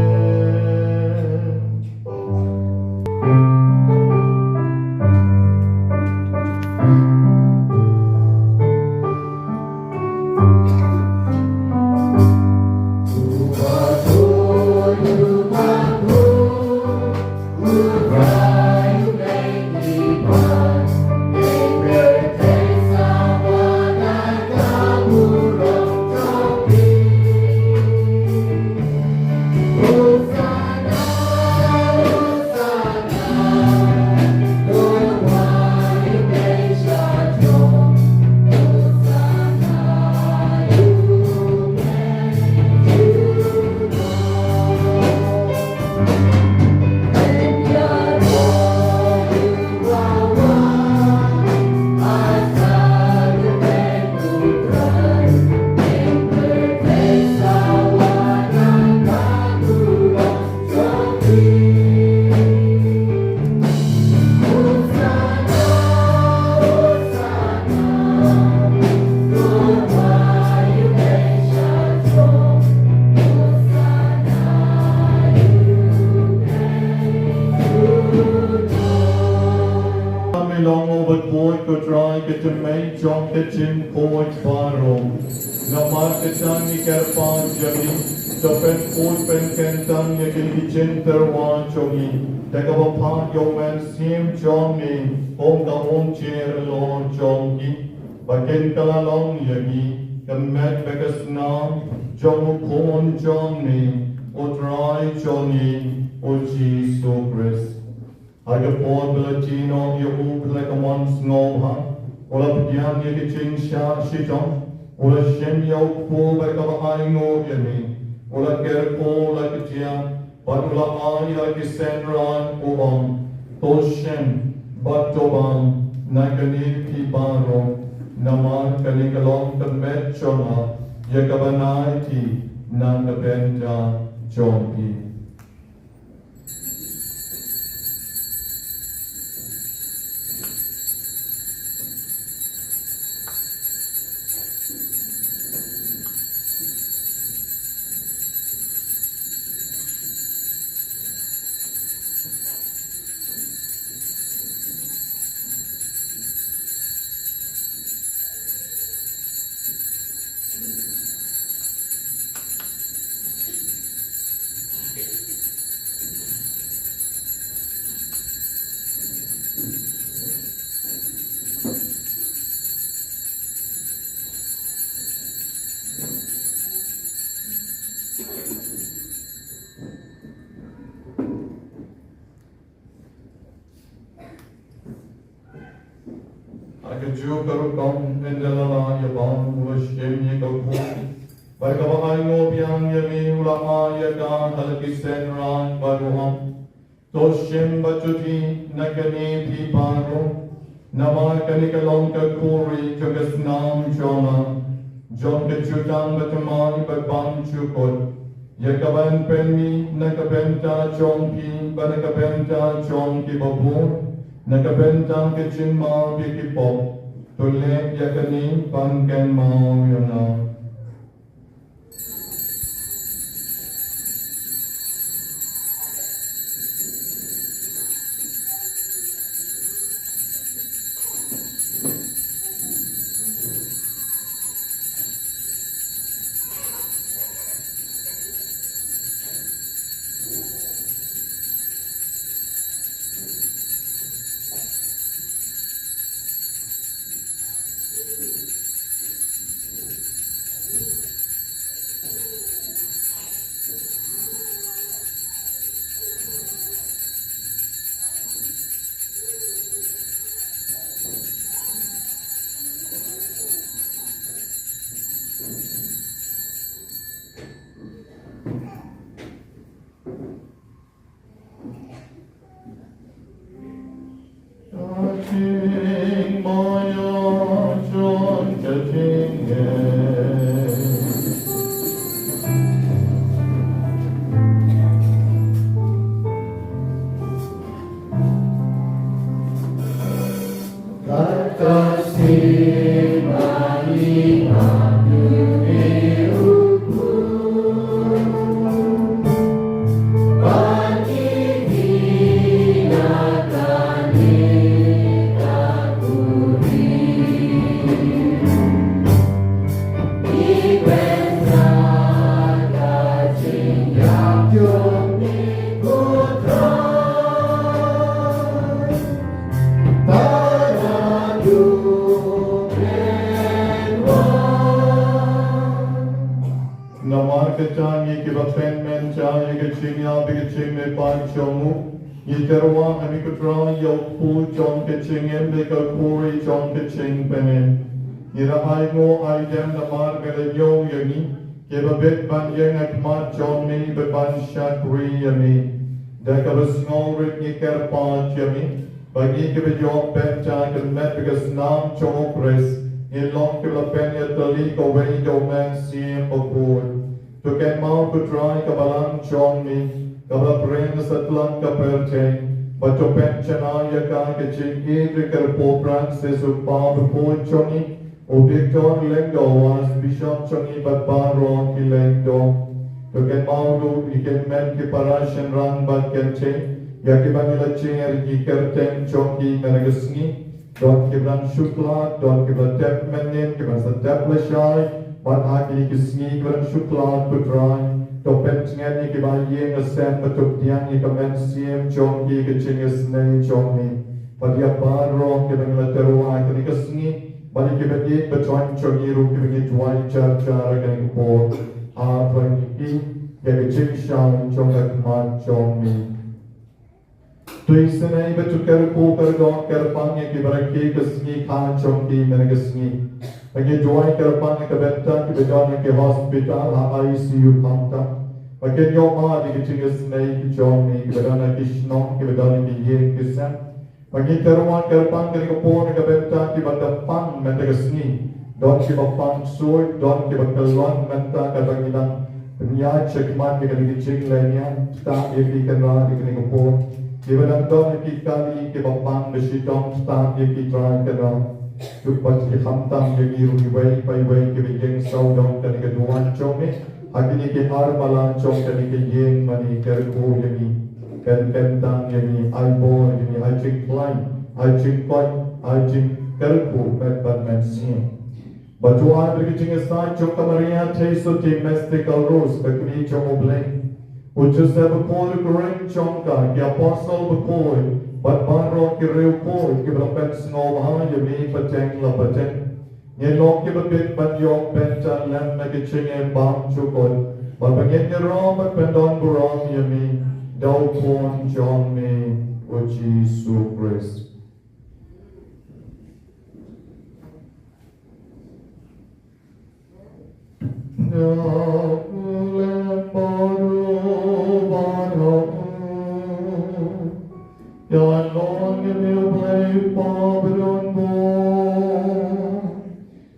Me long uba khuid, ko Trai, ka jingmut jong ka jingkhuid baroh. Namar kata ngi kyrpad ïa me, to pynkhuid pynkyntang ïa kine ki jingtyrwa jong ngi da kaba phah ïa u Mynsiem jong me kum ka umjer lor jong ngi, ba kin kylla long ïa ngi ka met bad ka snam jong u Khun jong me, u Trai jong ngi, u Jisu Khrist. Ha ka por ba la jied noh ïa u, phi la, ka mon sngewbha, u la pdiang ïa ka jingshah shitom, u la shim ïa u kpu bad kaba ainguh ïa me, u la kyrkhu, u la kdiah bad u la ai ha ki synran, u ong: To shim bad to bam na kane phi baroh, namar kane ka long ka met jong nga, ïa kaba nai ki na ka bynta jong phi. Ha kajuh ka rukom, ynda la lah ïa bam, u la shim ïa ka kpu, bad kaba ainguh biang ïa me, u la ai ïa ka ha la ki synran bad u ong: To shim bad to die na kane phi baroh, namar kane ka long ka khuri jong ka snam jong nga, jong ka jutang bathymmai bad bymjukut, ïa kaban pynmih na ka bynta jong phi bad na ka bynta jong kiba bun, na ka bynta ka jingmap ïa ki pop. To leh ïa kane ban kynmaw ïa nga. Kata ngi kiba pynmynta ïa ka jingïap bad ka jingmihpat jong u, ngi tyrwa ha me ko Trai ïa u kpu jong ka jingim bad ka kuri jong ka jingpynim. Ngi la ai nguh ai dem namar ba me la ñiew ïa ngi, kiba bit ban ïeng ha khmat jong me bad ban shakri ïa me. Da kaba sngewrit ngi kyrpad ïa me, ba ngi kiba ïoh pynta ka met bad ka snam jong u Khrist, ngin long kiba pynïatylli kawei da u Mynsiem Bakhuid. To kynmaw ko Trai ka balang jong me, kaba pyrshang satlak ka pyrthei, bad to pynjanai ïa ka ha ka jingïeit jong u Pope Francis u kpa bakhuid jong ngi, u Victor Lyngdoh u Archbishop jong ngi bad baroh ki lyngdoh. To kynmaw ruh ïa ki hynmen ki para shynrang bad kynthei, ïa kiba ngi la jer ïa ki kyrteng jong ki mynne ka sngi. Don kiba dang shu khlad, don kiba la tep mynnin, kiba sa tep lashai. Bad ha kine ki sngi kiba dang shu khlad ko Trai, to pyntngen ïa kiba ïeng ha sem bad to pdiang ïa ka mynsiem jong ki ha ka jingisynei jong me. Bad ïa baroh kiba ngi la tyrwa ha kine ki sngi, bad ïa kiba ïeit ba don jong ngi ruh kiba ngi duwai jar jar ha kane ka por, ai ïa ki ïa ka jingshai jong ka khmat jong me. To isynei bad to kyrkhu kyrdoh kyrpang ïa kiba rakhe ka sngi kha jong ki mynne ka sngi. Ba ngi duwai kyrpang ïa ka bynta kiba don ha ki hospital, ha I C U khamtam. Ba kin ïoh mad ïa ka jingisynei ki jong me, kiba don ha ki shnong, kiba don ha ki ïing ki sem. Ba ngi tyrwa kyrpang kane ka por ïa ka bynta kiba da pang mynta ka sngi. Don kiba pang ksuid, don kiba kyllon mynta kaba ngi dang pynïaid shakhmat ïa kane ka jinglehniam, ktah ïa ki Kynrad ïa kane ka por. Kiba dang don ha ki kali kiba pang ba shitom, ktah ïa ki Trai Kynrad. Sngewbha khamtam ïa ngi ruh iwei pa iwei kiba ïeng sawdong kane ka duwan jong me. Ha kine ki armala jong kane ka ïing ma ngi kyrkhu ïa ngi. Kyrkhu ïa ngi, ai bor ïa ngi, ai jingkhlaiñ, ai jingkoit, ai jingkyrkhu met bad mynsiem. Bad to ai bad ka jingïasaid jong ka Maria Theisotti Mystical Rose, ka kmie jong U Blei, u Joseph bakhuid u kyrteng jong ka, ki apostol bakhuid, bad baroh ki riewkhuid kiba la pynsngewbha ïa me pateng la pateng. Ngin long kiba bit ban ïoh pynta lem na ka jingim bymjukut, bad ba ngin ïaroh bad pyndonburom ïa me da u Khun jong me, u Jisu Khrist. Ïa long ïa me U Blei Pa badonbor.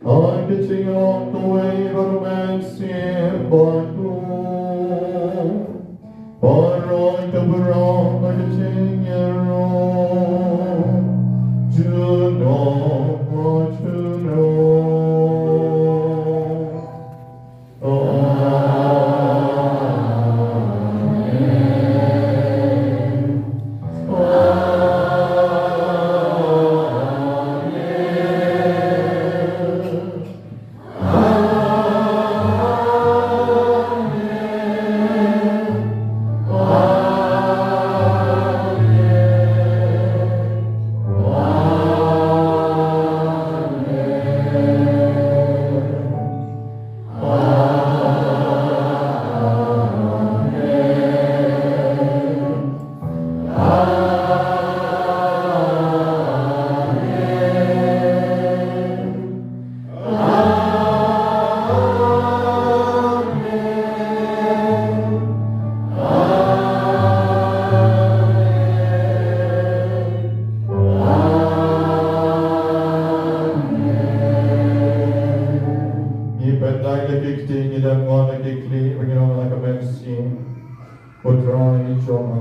Ha ka jinglong kawei bad U Mynsiem Bakhuid, baroh ki burom ha ka jingïaroh, junom ha junom. Amen. Amen. Ngi pynlait ïa ki kti, ngi dang wan ïa ki kti, ba ngin ong ha ka mynsiem: Ko Trai jong nga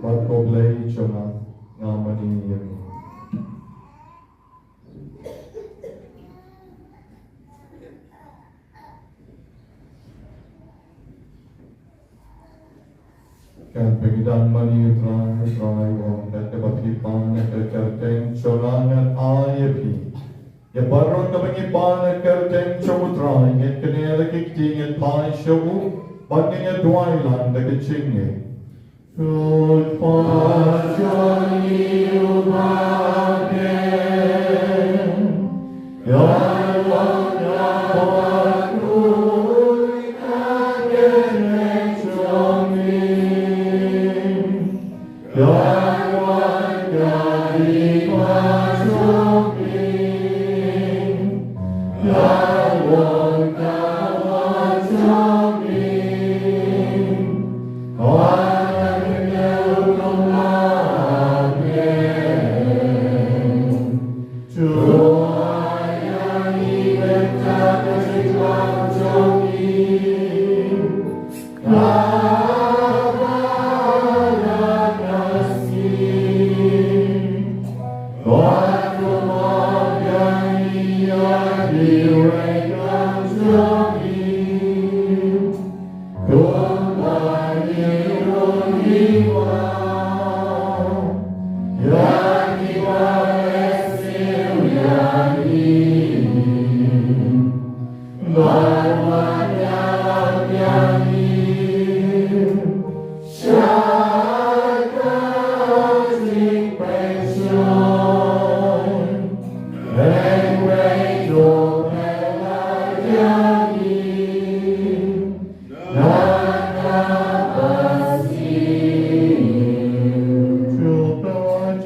bad ko Blei jong nga, nga mane ïa me. Katba ngi dang mane, Trai, Trai, u ong: Katba phi pan ïa ka kyrteng jong nga, ngan ai ïa phi. Ïa baroh kaba ngi pan ïa ka kyrteng jong u Trai, ngin knieh da ki kti, ngin phai sha u bad ngin ïa duwai lang da ka jingngeit. Ko Kpa jong ngi uba ha bneng, ïa kyrkhu ïa phi.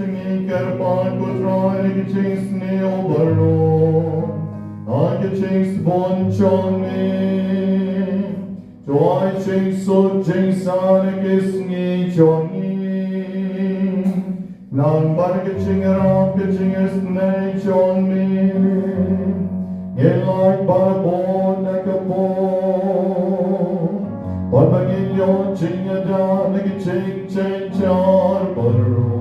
Jingkyrpad ko Trai, ki jingsniew baroh, ha ki jingsbun jong ngi, to ai jingsuk jingsan ha ki sngi jong ngi. Nang bad ka jingïarap ka jingisynei jong me, ngin lait barabor na ka bor, bad ba ngin ïoh jingïada na ka jingjynjar baroh.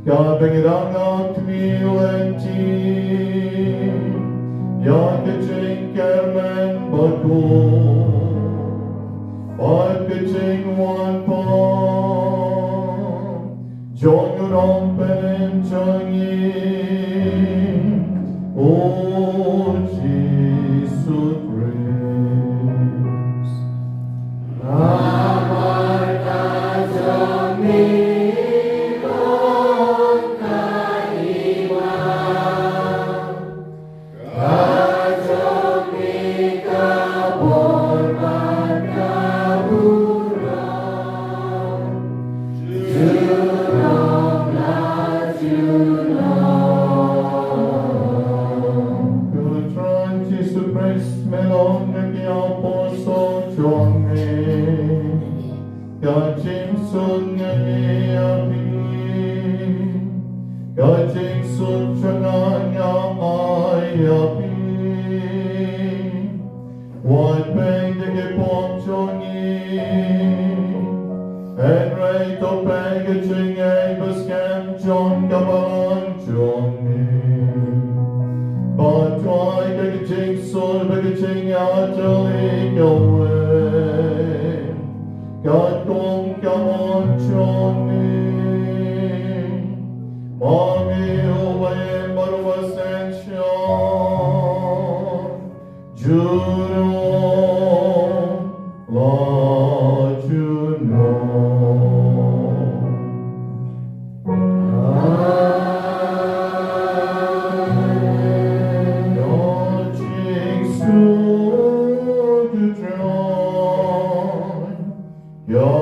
Katba ngi dang ap kmie lynti ïa ka jingkyrmen bakhuid bad ka jingwan pat jong u Nongpynim jong ngi, u Jisu Khrist. Namar ka jong me long ka hima, ka jong me ka bor bad ka burom, junom la junom. Ko Trai Jisu Khrist, me la ong ha ki apostol jong me, ka jingsuk nga ai ïa phi, ka jingsuk jong nga nga ai ïa phi. Wat peit ïa ki pop jong ngi, hynrei to peit ïa ka jingngeit ba skhem jong ka balang jong ngi. Bad to ai ïa ka jingsuk bad ka jingïatylli kawei katkum ka mon jong ngi. Ma ngi, uba ïeit bad uba synshar, junom la junom. Amen. Ka jingsuk Trai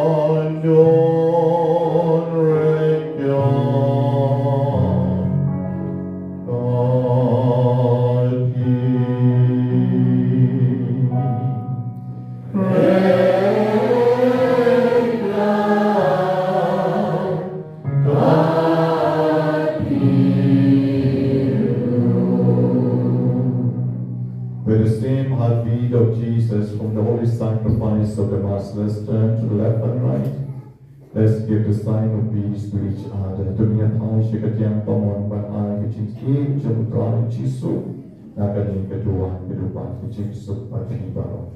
kan don ruh ïa phi. With the same heartbeat of Jesus, whom the holy sacrifice of the Mass has turned to the left and right, let's give the sign of peace to each other. To ngin ïa phai sha ka thiang kamon ban ai ka jingïeit jong u Trai Jisu na kane ka duwan ka duwan ka jingsuk bad ka baroh.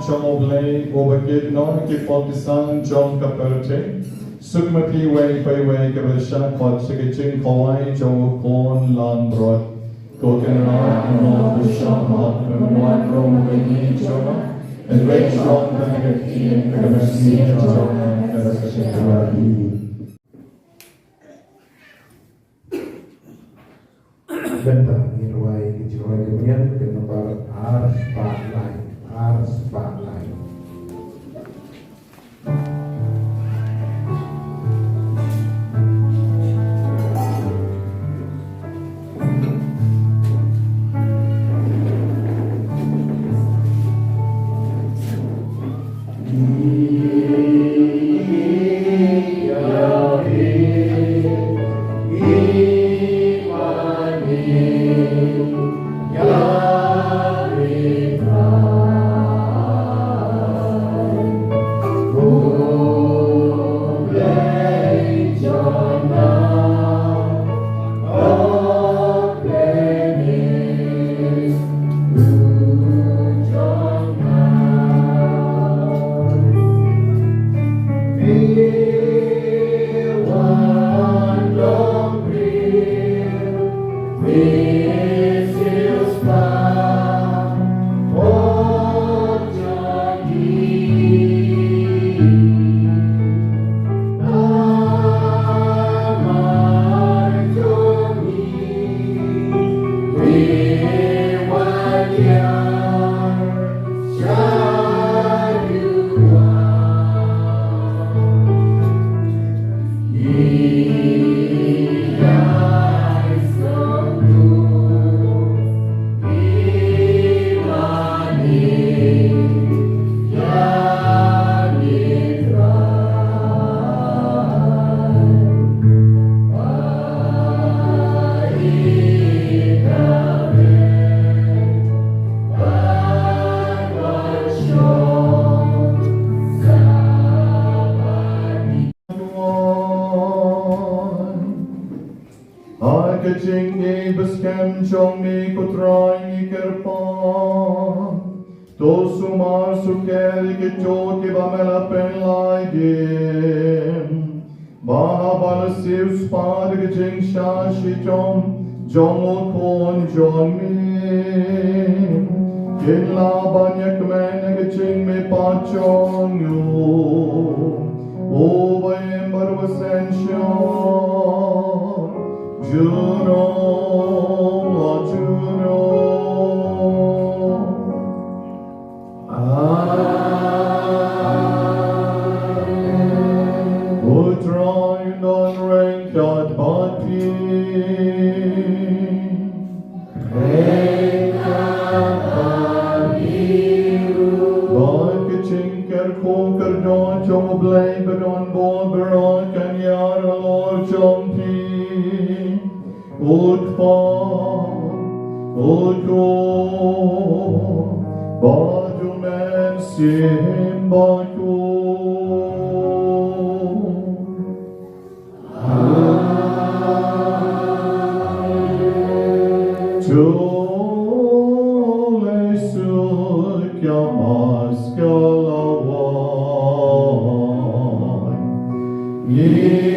Jong U Blei, uba kit noh ki pop ki sang jong ka pyrthei. Suk ma phi iwei pa iwei kiba shah khot sha ka jingkhawai jong U Khun Langbrot. Ko Kynrad, ïa u shong hok, pynwan ruh ïa ngi jong nga. Hynrei shong tang ïa ka ktien, ka ban sniew jong nga ka ban sniew ïa phi. Mynta ngin rwai ka jingrwai ka mynmiet ka nombar ar spah lai, ar spah lai. Ha ka jingïeit ba skhem jong me, ko Trai, ngi kyrpad, to sumar sukher ïa kito kiba me la pynlait im, ba haba la siewspah da ka jingshah shitom jong U Khun jong me, kin lah ban ïakmen ha ka jingmihpat jong u, uba im bad uba synshar junom la junom. Amen. U Trai un don ryngkat bad phi. Ryngkat bad phi ruh. Bad ka jingkyrkhu kyrdoh jong U Blei ba don bun baroh kan ïaid halor jong phi. U Kpa, U Khun, bad U Mynsiem Bakhuid. Amen. To leit suk ïa ka Paskha lawei. Ngi